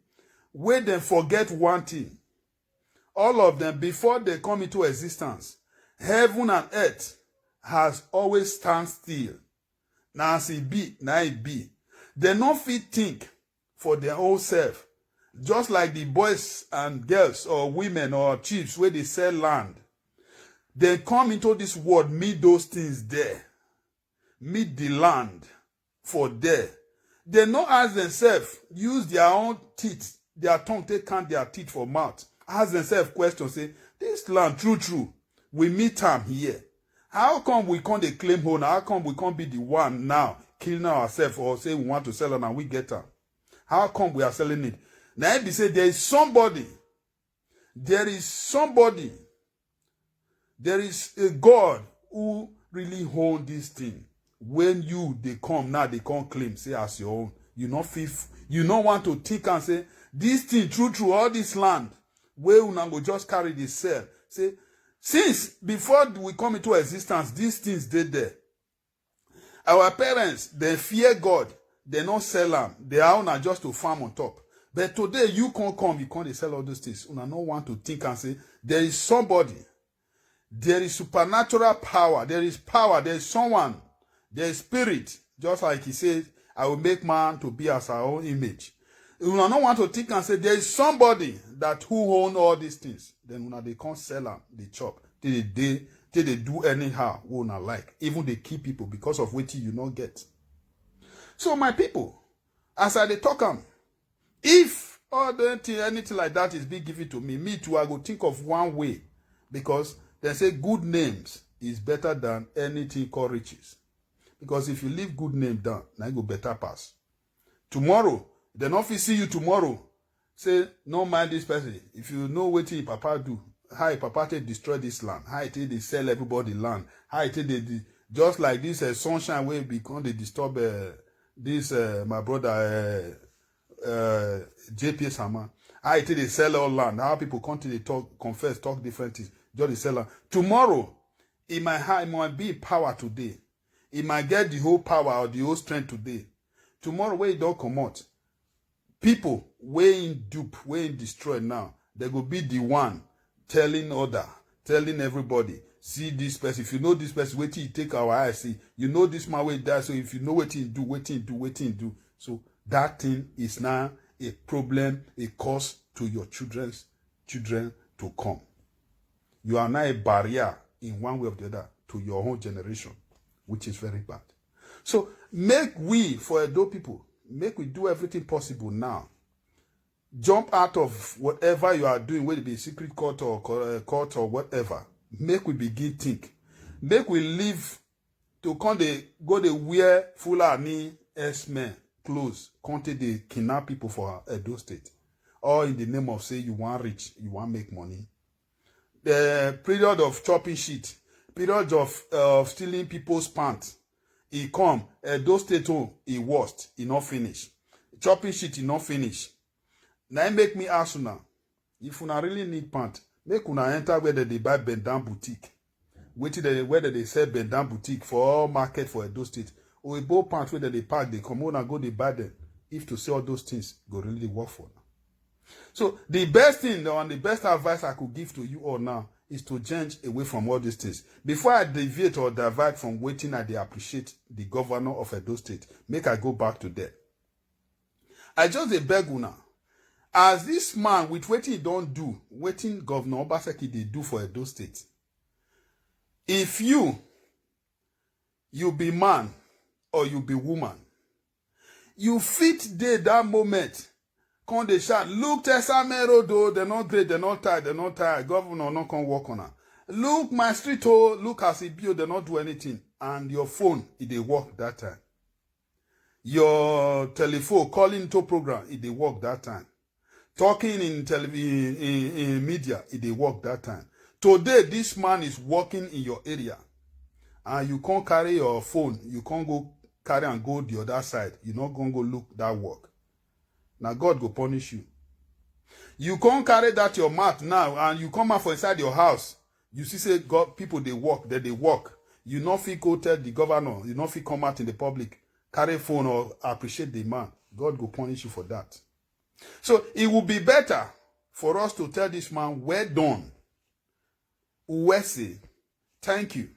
wey dem forget one thing. All of them before they come into existence, heaven and earth has always stand still. Na as e be na e be. Dem no fit think for their own self, just like the boys and girls or women or chiefs wey dey sell land. Dem come into this world meet those things there, meet the land for there. Dem no ask themselves, use their own teeth, their tongue take count their teeth for mouth, ask themselves question say, this land true true, we meet am here. How come we come dey claim owner? How come we come be the one now killing ourselves or say we want to sell am and we get am? How come we are selling it? Na im be say there is somebody, there is somebody, there is a God who really own this thing. When you dey come now, they come claim say as your own. You no fit, you no want to think and say this thing true true. All this land wey una go just carry dey sell. Say since before we come into existence, these things dey there. Our parents dem fear God, dem no sell am. Their own na just to farm on top. But today you come come, you come dey sell all those things. Una no want to think and say there is somebody, there is supernatural power, there is power, there is someone, there is spirit. Just like he said, I will make man to be as our own image. Una no want to think and say there is somebody that who own all these things. Then una dey come sell am, dey chop, till dey dey till dey do anyhow wey una like, even dey kill people because of wetin you no get. So my people, as I dey talk am, if all the thing anything like that is being given to me, me too I go think of one way, because dem say good names is better than anything called riches. Because if you leave good name down, na e go better pass. Tomorrow, dem no fit see you tomorrow. Say no mind this person. If you know wetin your papa do, How e papa take destroy this land? How e take dey sell everybody land? How e take dey dey- just like this uh, sunshine wey become dey disturb uh, this uh, my brother uh, uh, J P Sama? How e take dey sell all land? How people come to dey talk, confess, talk different things? Just dey sell land. Tomorrow, e might ha- e might be in power today. E might get the whole power or the whole strength today. Tomorrow wey e don comot, people wey im dupe, wey im destroy now, they go be the one telling other, telling everybody, see this person. If you know this person, wetin you take our eye see. You know this man wey die, so if you know wetin he do, wetin he do, wetin he do. So that thing is now a problem, a cause to your children's children to come. You are now a barrier in one way or the other to your own generation, which is very bad. So make we for Edo people, make we do everything possible now. Jump out of whatever you are doing, whether it be secret court or co- uh, court or whatever. Make we begin think. Make we leave to come dey go dey wear Fulani S-men clothes, come take dey kidnap people for Edo State. All in the name of say you wan rich, you wan make money. The period of chopping shit, period of uh, stealing people's pants, e come, Edo State own, e worst, e no finish. Chopping shit, e no finish. Na im make me ask una, if una really need pant, make una enter where dem dey buy bend down boutique. Wetin dem where dem dey sell bend down boutique for all market for Edo State. Oyibo pant wey dem dey pack dey come, una go dey buy dem. If to say all those things go really work for una. So the best thing and the best advice I could give to you all now is to change away from all these things. Before I deviate or divert from wetin I dey appreciate the governor of Edo State, make I go back to there. I just dey beg una, as this man with wetin he don do, wetin Governor Obaseki dey do for Edo State, if you you be man or you be woman, you fit dey that moment come dey shout, "Look Tesa Main Road o, dem no grade, dem no tie, dem no tie, governor no come work on am. Look my street o, look as e be o, dem no do anything," and your phone e dey work that time. Your telephone calling into program e dey work that time. Talking in television, in, in media, e dey work that time. Today this man is working in your area, and you come carry your phone, you come go carry and go the other side, you no come go look that work. Na God go punish you. You come carry that your mat now and you come out for inside your house. You see say God, people dey work, dem dey work. You no fit go tell the governor, you no fit come out in the public, carry phone or appreciate the man. God go punish you for that. So it would be better for us to tell this man, "Well done, Uwese, thank you,"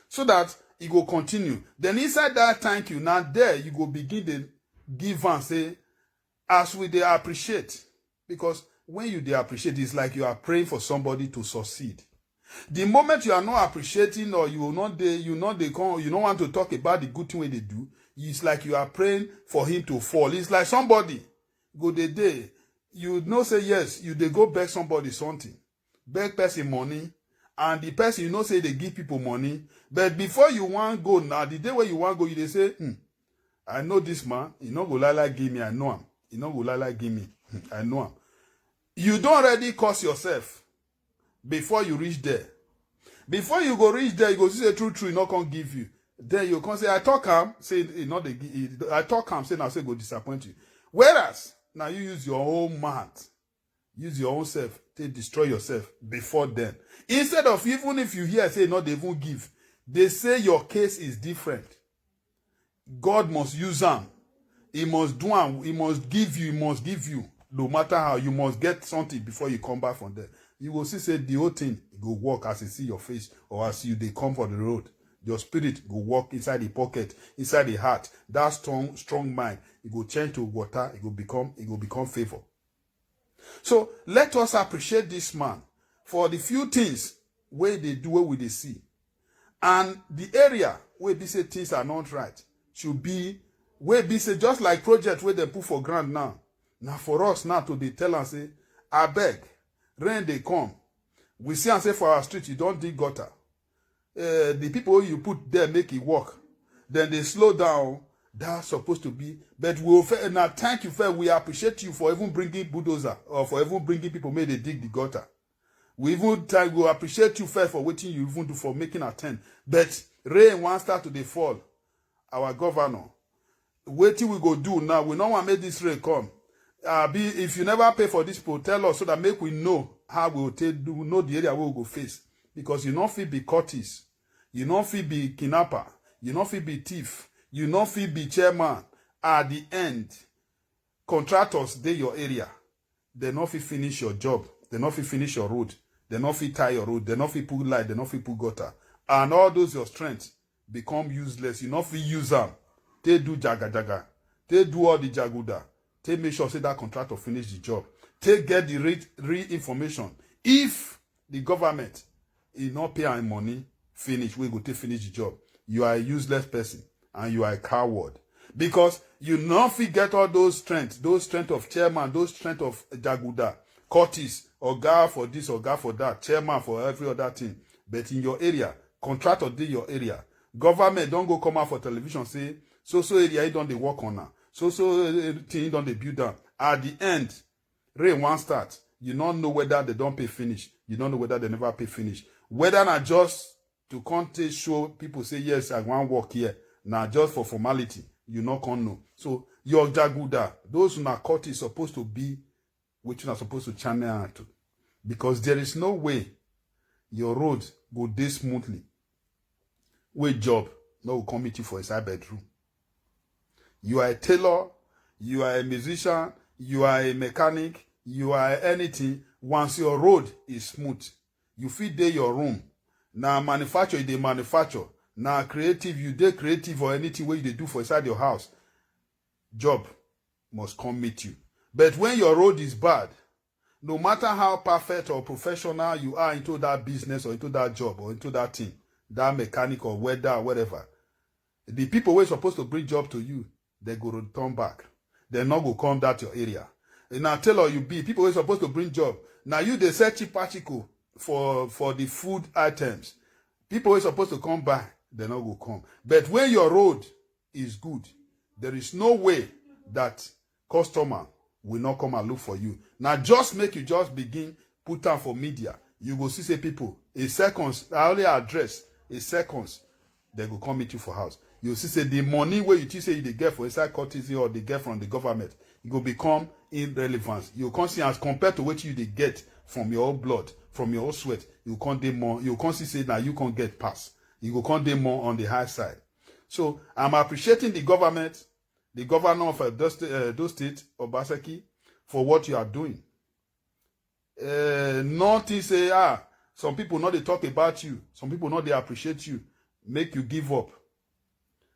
so that e go continue. Then inside that "thank you," now there you go begin to give and say, "As we dey appreciate," because when you dey appreciate, it's like you are praying for somebody to succeed. The moment you are not appreciating, or you not dey, you not dey come, you don't want to talk about the good thing wey dey do, it's like you are praying for him to fall. It's like somebody go dey dey, you know say yes, you dey go beg somebody something, beg person money, and the person, you know say dey give people money, but before you wan go now, the day wey you wan go, you dey say, "Hmm, I know this man, he no go lie lie give me, I know am, he no go lie lie give me, Hmm, I know am." You don already curse yourself before you reach there. Before you go reach there, you go see say true true, e no come give you. Then you come say, "I talk am say e no dey gi- e- I talk am say na so e go disappoint you." Whereas now you use your own mouth, use your own self, take destroy yourself before then. Instead of, even if you hear say e no dey even give, they say your case is different. God must use am. He must do am. He must give you. He must give you. No matter how, you must get something before you come back from there. You go see say the whole thing go work as you see your face or as you dey come for the road. Your spirit go work inside the pocket, inside the heart. That strong, strong mind, it go change to water. It go become, it go become favor. So let us appreciate this man for the few things wey dey do, wey we dey see, and the area wey be say things are not right should be, wey be say, just like project wey dem put for ground now, na for us now to dey tell am say, "Abeg, rain dey come. We see am say for our street you don dig gutter. Eh, the people wey you put there make e work, then they slow down." That's supposed to be. But we will fe- na thank you first. We appreciate you for even bringing bulldozer or for even bringing people make they dig the gutter. We even thank, we appreciate you first for wetin you even do, for making attempt. But rain wan start to dey fall. Our governor, wetin we go do now? We no wan make this rain come. Abi, if you never pay for this poll, tell us so that make we know how we go take do, know the area wey we go face. Because you no fit be cultist, you no fit be kidnapper, you no fit be thief, you no fit be chairman. At the end, contractors dey your area, dem no fit finish your job, dem no fit finish your road, dem no fit tie your road, dem no fit put light, dem no fit put gutter, and all those your strength become useless. You no fit use am take do jaga jaga, take do all the jaguda, take make sure say that contractor finish the job, take get the real, real information. If the government e no pay am money finish wey go take finish the job, you are a useless person and you are a coward, because you no fit get all those strength, those strength of chairman, those strength of jaguda, cultist, oga for this, oga for that, chairman for every other thing. But in your area, contractor dey your area, government don go come out for television say so so area e don dey work on am, so so eh, thing e don dey build am. At the end, rain wan start, you no know whether dem don pay finish, you no know whether dem never pay finish, whether na just to come take show people say yes, I wan work here, na just for formality, you no come know. So your jaguda, those una cultist suppose to be wetin una suppose to channel am to, because there is no way your road go dey smoothly wey job no go come meet you for inside bedroom. You are a tailor, you are a musician, you are a mechanic, you are anything. Once your road is smooth, you fit dey your room. Na manufacture you dey manufacture, na creative you dey creative, or anything wey you dey do for inside your house, job must come meet you. But when your road is bad, no matter how perfect or professional you are into that business or into that job or into that thing, that mechanic or welder or whatever, the people wey suppose to bring job to you, they go return back. They no go come that your area. And na tailor you be, people wey suppose to bring job, na you dey sell cheap article for for the food items. People wey suppose to come buy, they no go come. But when your road is good, there is no way that customer will not come and look for you. Now just make you just begin put am for media. You go see say people, a seconds, I only address a seconds, they go come meet you for house. You see say the money where you think say you dey get for inside courtesy or they get from the government, e go become irrelevant. You can't see as compared to what you dey get from your own blood, from your own sweat, you can't dey more, you can't see say now you can't get pass. You go can't dey more on the high side. So I'm appreciating the government, the governor of Edo State, uh, Edo State, Obaseki, for what you are doing. Uh, nothing say, ah, some people not they talk about you, some people not they appreciate you, make you give up.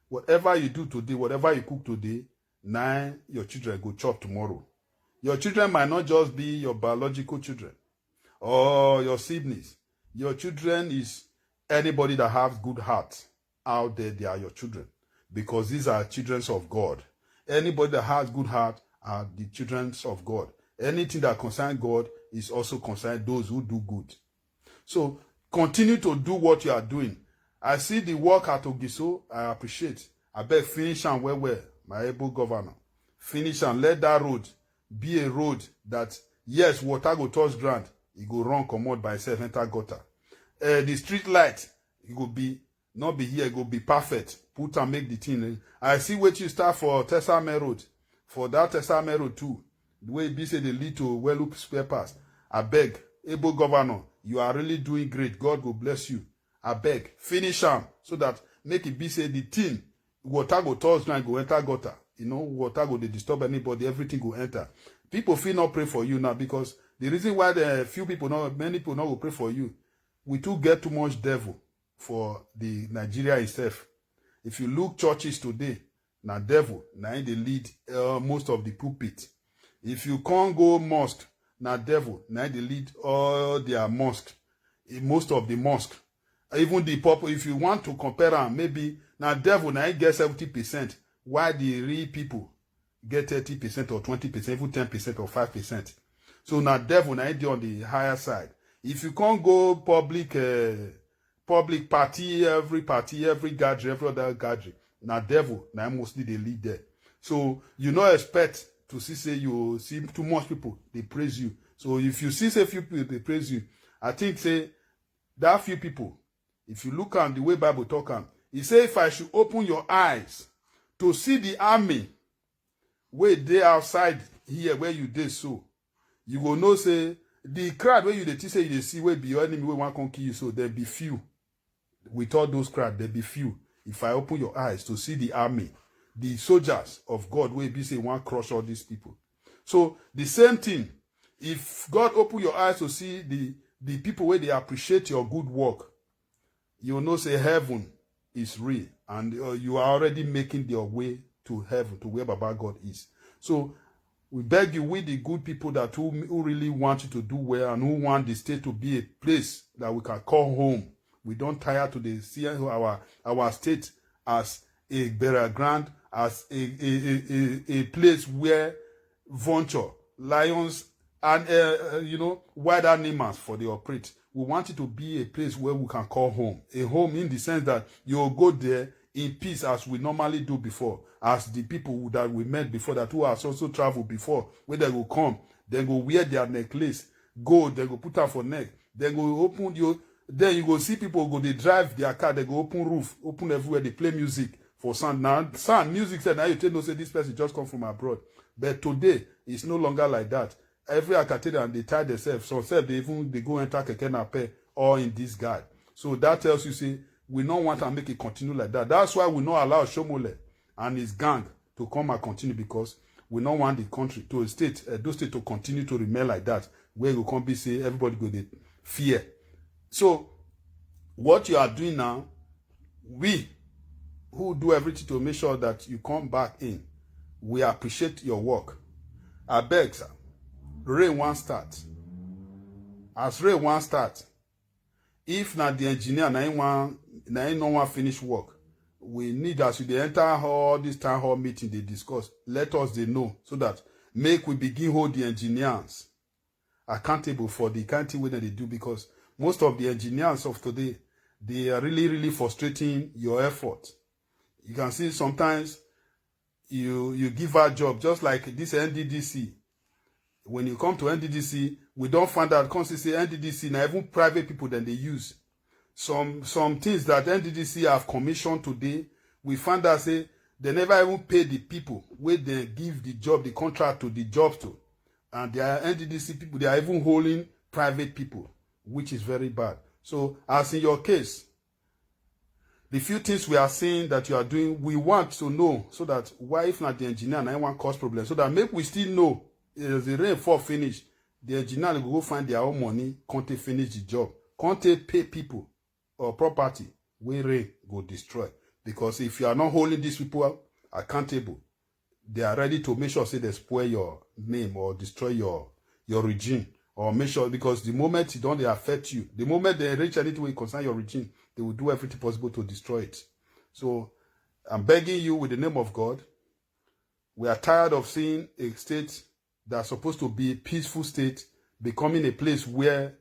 Whatever you do today, whatever you cook today, now your children go chop tomorrow. Your children might not just be your biological children or your siblings. Your children is anybody that has good heart out there, they are your children, because these are children of God. Anybody that has good heart are the children of God. Anything that concerns God is also concerned those who do good. So continue to do what you are doing. I see the work at Ogiso, I appreciate. I beg finish am well well, my able governor. Finish am, let that road be a road that, yes, water go touch ground, e go run comot by itself enter gutter. Uh, the street light, e go be, not be here, e go be perfect. Put and make the thing. Eh. I see what you start for Tesame Road, for that Tesame Road too. The way be say they lead to well look spare parts. I beg, able governor, you are really doing great. God go bless you. I beg, finish am so that make it be say the thing, water go touch ground, go enter gutter. You know, water go dey disturb anybody, everything go enter. People feel not pray for you now because the reason why the few people, not many people, not go pray for you. We too get too much devil for the Nigeria itself. If you look churches today, na devil na im dey lead uh, most of the pulpit. If you can't go mosque, na devil na im dey lead all their mosque, eh, most of the mosque. Even the pop, if you want to compare am, maybe na devil na im get seventy percent, while the real people get thirty percent or twenty percent, even ten percent or five percent. So na devil na im dey on the higher side. If you can't go public uh, public party, every party, every gathering, every other gathering, na devil na mostly dey lead there. So you no expect to see say you see too much people dey praise you. So if you see say few people dey praise you, I think say that few people, if you look at the way Bible talk am, he say, if I should open your eyes to see the army wey dey outside here where you dey so, you go know say the crowd wey you dey think say you dey see wey be your enemy wey wan come kill you so, there be few. With all those crowd, there be few. If I open your eyes to see the army, the soldiers of God wey be say wan crush all these people. So the same thing, if God open your eyes to see the the people wey dey appreciate your good work, you know say heaven is real, and uh, you are already making your way to heaven, to where Baba God is. So we beg you, we the good people that who, who really want you to do well and who want the state to be a place that we can call home. We don't tire to the see our our state as a burial ground, as a a, a, a, a place where vulture, lions, and uh, uh, you know, wild animals for the operate. We want it to be a place where we can call home. A home in the sense that you go there in peace as we normally do before, as the people that we met before that who has also traveled before, where they go come, they go wear their necklace, gold, they go put am for neck, they go open you. Then you go see people go dey drive their car, they go open roof, open everywhere, they play music for sound. Now sound music said now you take know say this person just come from abroad. But today it's no longer like that. Every Akatarian dey tie themselves. Some sef dey even dey go enter keke napep all in this guy. So that tells you say we no want am make e continue like that. That's why we no allow Shomole and his gang to come and continue, because we no want the country to a state, Edo State, to continue to remain like that, where you come be say everybody go dey fear. So what you are doing now, we who do everything to make sure that you come back in, we appreciate your work. Abeg, sir, rain wan start. As rain wan start, if na the engineer na him wan na him no wan finish work, we need, as you dey enter all this town hall meeting dey discuss, let us dey know so that make we begin hold the engineers accountable for the kind thing wey dem dey do, because most of the engineers of today, they are really really frustrating your effort. You can see sometimes you you give her job, just like this N D D C. When you come to N D D C, we don find out, come see say N D D C na even private people dem dey use. Some some things that N D D C have commissioned today, we find out say they never even pay the people wey dem give the job, the contract to the job to. And their N D D C people, they are even holding private people, which is very bad. So as in your case, the few things we are seeing that you are doing, we want to know, so that why, if not the engineer, na him wan cause problem, so that make we still know, as the rain fall finish, the engineer go go find their own money, come take finish the job, come take pay people or property wey rain go destroy. Because if you are not holding these people accountable, they are ready to make sure say they spoil your name or destroy your your regime, or make sure, because the moment e don dey affect you, the moment they reach anything wey concern your regime, they will do everything possible to destroy it. So I'm begging you with the name of God, we are tired of seeing a state that's supposed to be a peaceful state becoming a place where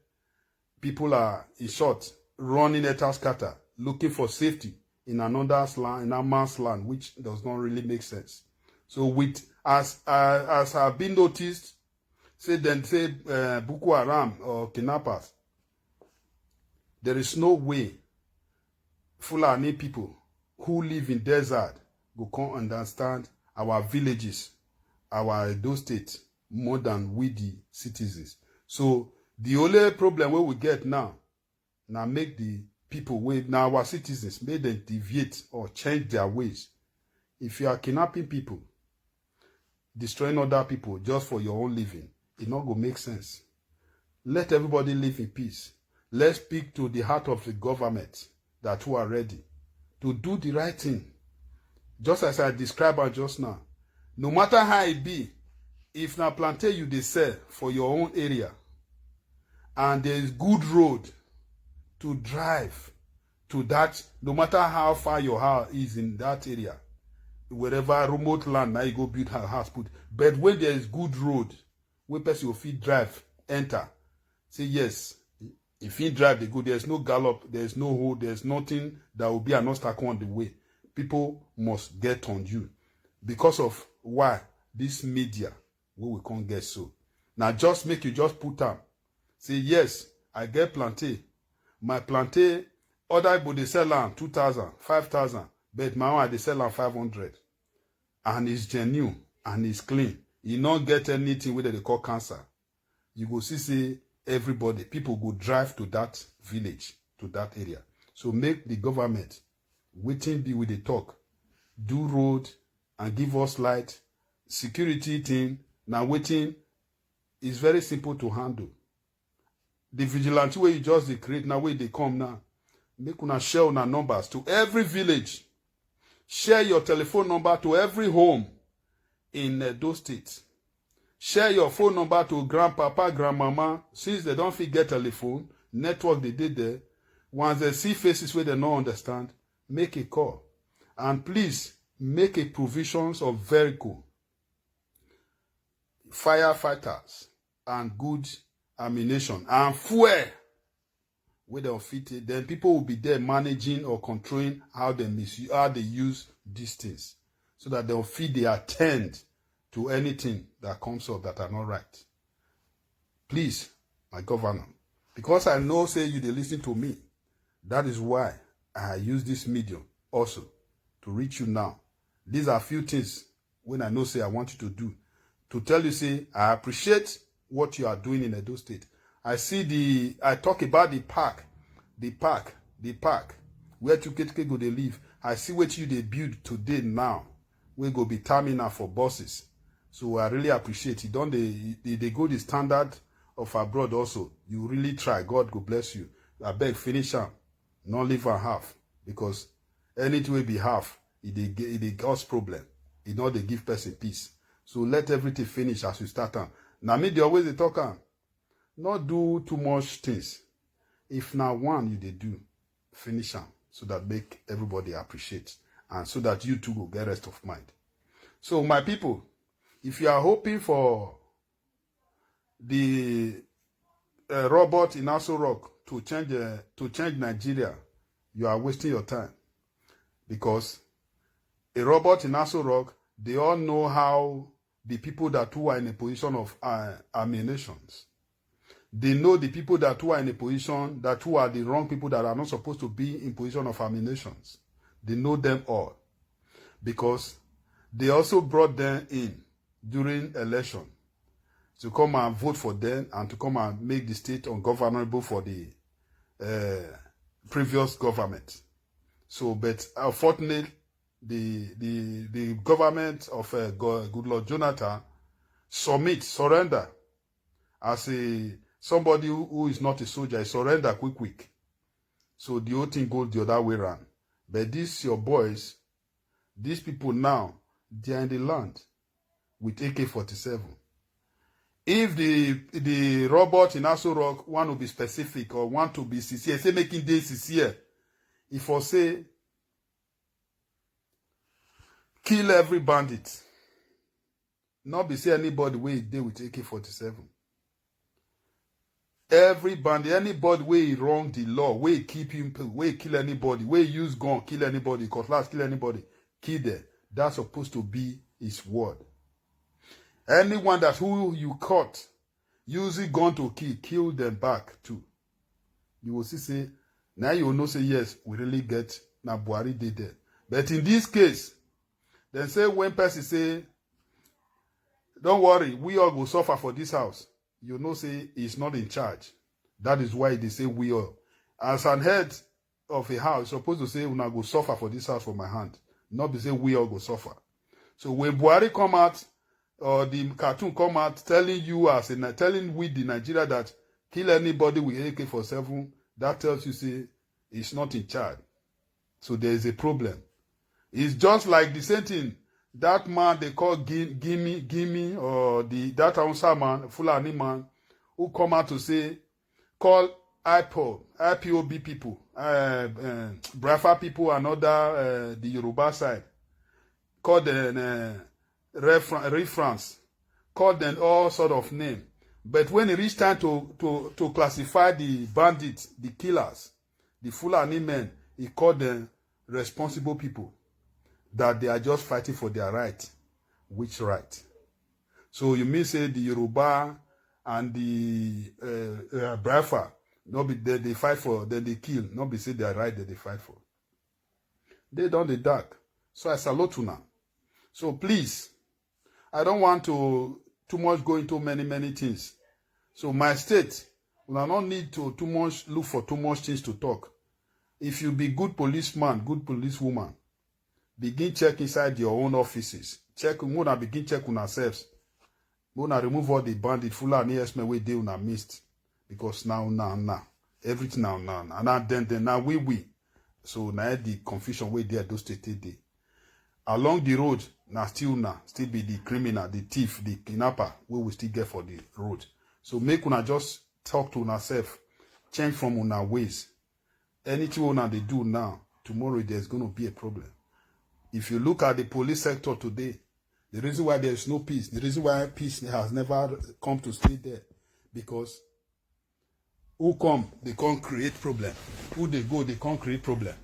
people are, in short, running helter skelter, looking for safety in another's land, in a man's land, which does not really make sense. So with as uh, as have been noticed, say dem say uh, Boko Haram or kidnappers, there is no way Fulani people who live in desert go come understand our villages, our Edo State, more than we the citizens. So the only problem wey we get now na make the people wey na our citizens, make dem deviate or change their ways. If you are kidnapping people, destroying other people just for your own living, e no go make sense. Let everybody live in peace. Let's speak to the heart of the government that who are ready to do the right thing. Just as I described am just now, no matter how e be, if na plantain you dey sell for your own area and there is good road to drive to that, no matter how far your house is in that area, wherever remote land, now you go build her house put. But when there is good road, where person will fit drive, enter, say yes, if he drive, they go. There's no gallop, there's no hole, there's nothing that will be an obstacle on the way. People must get on you because of why this media wey we come get so. Now just make you just put am. Say yes, I get plantain. My plantain, other people dey sell am two thousand, five thousand, but my own, I dey sell am five hundred. And it's genuine and it's clean. E no get anything wey dem dey call cancer. You go see say everybody, people go drive to that village, to that area. So make the government, wetin be we dey talk, do road and give us light, security thing, na wetin is very simple to handle. The vigilante wey you just dey create now, wey dey come now, make una share una numbers to every village. Share your telephone number to every home in Edo State. Share your phone number to grandpapa, grandmama. Since dem don fit get telephone, network dey dey there. Once dem see faces wey dem no understand, make a call. And please, make a provisions of vehicle, firefighters, and good ammunition and fuel wey dem fit take. Then people will be there managing or controlling how dem misuse, how dem use these things, so that dem fit dey attend to anything that comes up that are not right. Please, my governor, because I know say you dey listen to me, that is why I use this medium also to reach you now. These are few things wey I know say I want you to do, to tell you say I appreciate what you are doing in Edo State. I see the, I talk about the park, the park, the park where Chukwuetuke go dey live. I see what you dey build today now, wey go be terminal for buses. So I really appreciate it. Don dey, e dey go the standard of abroad also. You really try. God go bless you. Abeg, finish am. No leave am half, because anything wey be half, e dey ge-, e dey cause problem. E no dey give person peace. So let everything finish as you start am. Na me dey always dey talk am. No do too much things. If na one you dey do, finish am, so that make everybody appreciate, and so that you too go get rest of mind. So my people, if you are hoping for the uh, robot in Aso Rock to change, uh, to change Nigeria, you are wasting your time, because a robot in Aso Rock, they all know how the people that who are in a position of uh, ammunitions. They know the people that who are in a position that who are the wrong people that are not supposed to be in position of ammunitions. They know them all, because they also brought them in during election to come and vote for them and to come and make the state ungovernable for the uh, previous government. So, but unfortunately, the the the government of uh, Go-, Goodluck Jonathan submit, surrender as a somebody who, who is not a soldier. He surrender quick quick. So the whole thing go the other way round. But these your boys, these people now, they are in the land with A K forty-seven. If the the robot in Aso Rock want to be specific or want to be sincere, say making dey sincere, if for say kill every bandit, not be say anybody wey dey with A K forty-seven. Every bandit, anybody wey wrong the law, wey kill people, wey kill anybody, wey use gun kill anybody, cutlass kill anybody, kill them. That's supposed to be his word. Anyone that who you caught using gun to kill, kill them back too. You will see say, now you will know say yes, we really get na Buhari dey there. But in this case, then say when person say, "Don't worry, we all go suffer for this house," you know say he's not in charge. That is why they say we all. As an head of a house, supposed to say, "Una go suffer for this house for my hand." Not be say we all go suffer. So when Buhari come out, or the cartoon come out telling you as a Ni-, telling we the Nigeria that kill anybody with A K forty-seven, that tells you say he's not in charge. So there is a problem. It's just like the same thing that man they call Gim-, Gimi, Gimi, or the, that Hausa man, Fulani man, who come out to say, call IPOB, IPOB people, uh, uh, Biafra people, and other, uh, the Yoruba side, call them uh, referen-, reference, call them all sort of name. But when it reach time to, to, to classify the bandits, the killers, the Fulani men, he called them responsible people, that they are just fighting for their right. Which right? So you mean say the Yoruba and the uh, uh, Biafra, No be they dey fight for, they dey kill. No be say their right they dey fight for. They don dey dark. So I salute una. So please, I don't want to too much go into many, many things. So my state, una no need to too much look for too much things to talk. If you be good policeman, good policewoman, begin check inside your own offices. Check, una begin check una selves. Una remove all the bandit, Fulani herdsmen wey dey una midst. Because now, now, now, everything now, now, now, now, then, then, now, we, we. So now the confusion wey dey Edo State take dey. Along the road, na still una, still be the criminal, the thief, the kidnapper, wey we still get for the road. So make una just talk to una self, change from una ways. Anything una dey do now, tomorrow there's gonna be a problem. If you look at the police sector today, the reason why there is no peace, the reason why peace has never come to stay there, because who come, they can't create problem. Who they go, they can't create problem.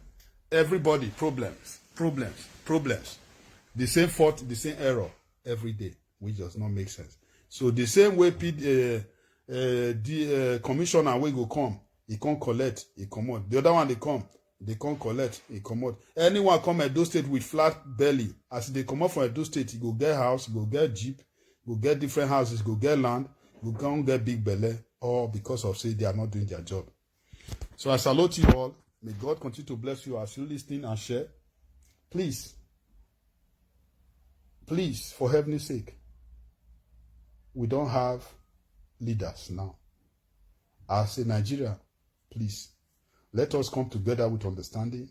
Everybody, problems, problems, problems. The same fault, the same error every day, which does not make sense. So the same way P-, uh, uh, the uh, commissioner wey go come, he can't collect, he comot. The other one they come, they can't collect, he comot. Anyone come Edo State with flat belly, as they come up from Edo State, he go get house, he go get jeep, go get different houses, go get land, go come get big belle, all because of say they are not doing their job. So I salute you all. May God continue to bless you as you listen and share. Please, please, for heaven's sake, we don't have leaders now. As a Nigeria, please, let us come together with understanding.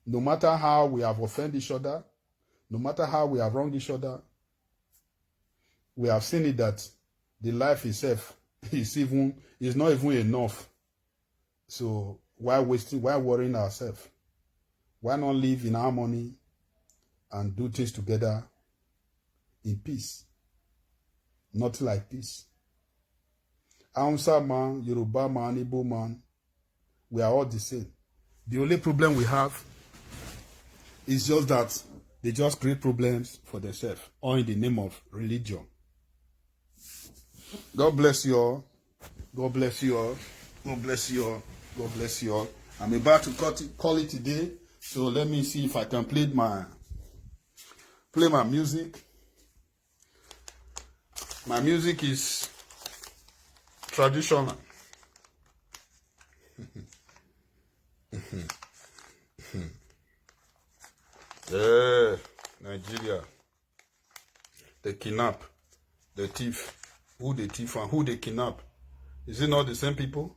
No matter how we have offended each other, no matter how we have wronged each other, we have seen it that the life itself is even, is not even enough. So why wasting, why worrying ourselves? Why not live in harmony and do things together in peace? Nothing like peace. Hausa man, Yoruba man, Igbo man, we are all the same. The only problem we have is just that they just create problems for themselves, all in the name of religion. God bless you all. God bless you all. God bless you all. God bless you all. I'm about to cut it, call it a day. So let me see if I can play my, play my music. My music is traditional. Yeah, Nigeria. They kidnap, they thief. Who they thief and who they kidnap? Is it not the same people?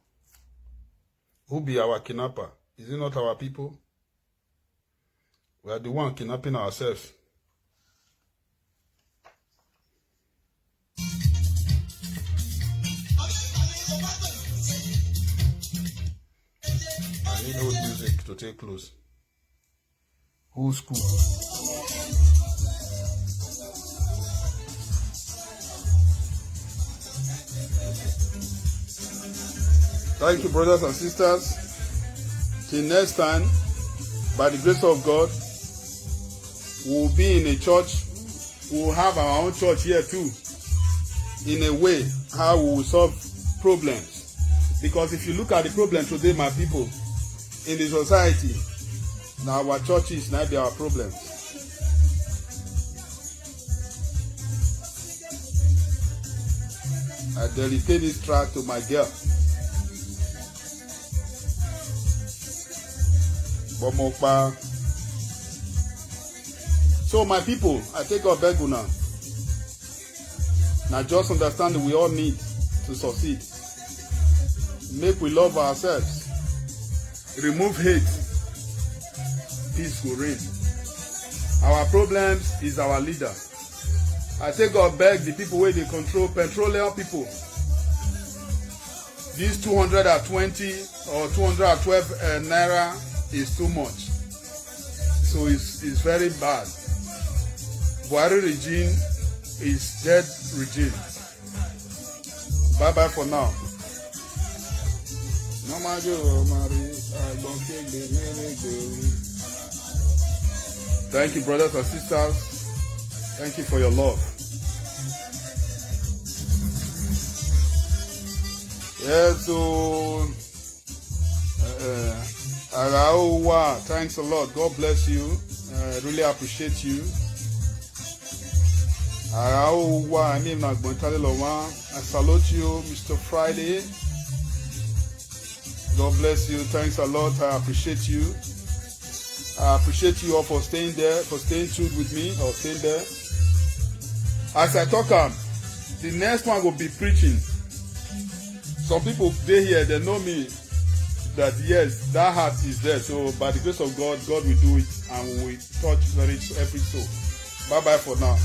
Who be our kidnapper? Is it not our people? We are the one kidnapping ourselves. I need old music to take close. Old school. Thank you, brothers and sisters. Till next time, by the grace of God, we'll be in a church. We'll have our own church here too. In a way, how we will solve problems. Because if you look at the problem today, my people, in the society, now our churches now be our problems. I dedicate this track to my girl. Bomopa. So my people, I take God beg una. Now just understand that we all need to succeed. Make we love ourselves. Remove hate. Peace will reign. Our problems is our leader. I take God beg the people where they control petroleum people. These two hundred and twenty or two hundred and twelve uh, naira is too much. So it's, it's very bad. Buhari regime is dead regime. Bye bye for now. Thank you, brothers and sisters. Thank you for your love. Yeah, so Uh, Araowa, thanks a lot. God bless you. Uh, really appreciate you. Araowa, I mean, I salute you, Mister Friday. God bless you. Thanks a lot. I appreciate you. I appreciate you all for staying there, for staying tuned with me, or staying there. As I talk am, the next one will be preaching. Some people dey here, they know me that yes, that heart is there. So by the grace of God, God will do it, and we will touch very every soul. Bye bye for now.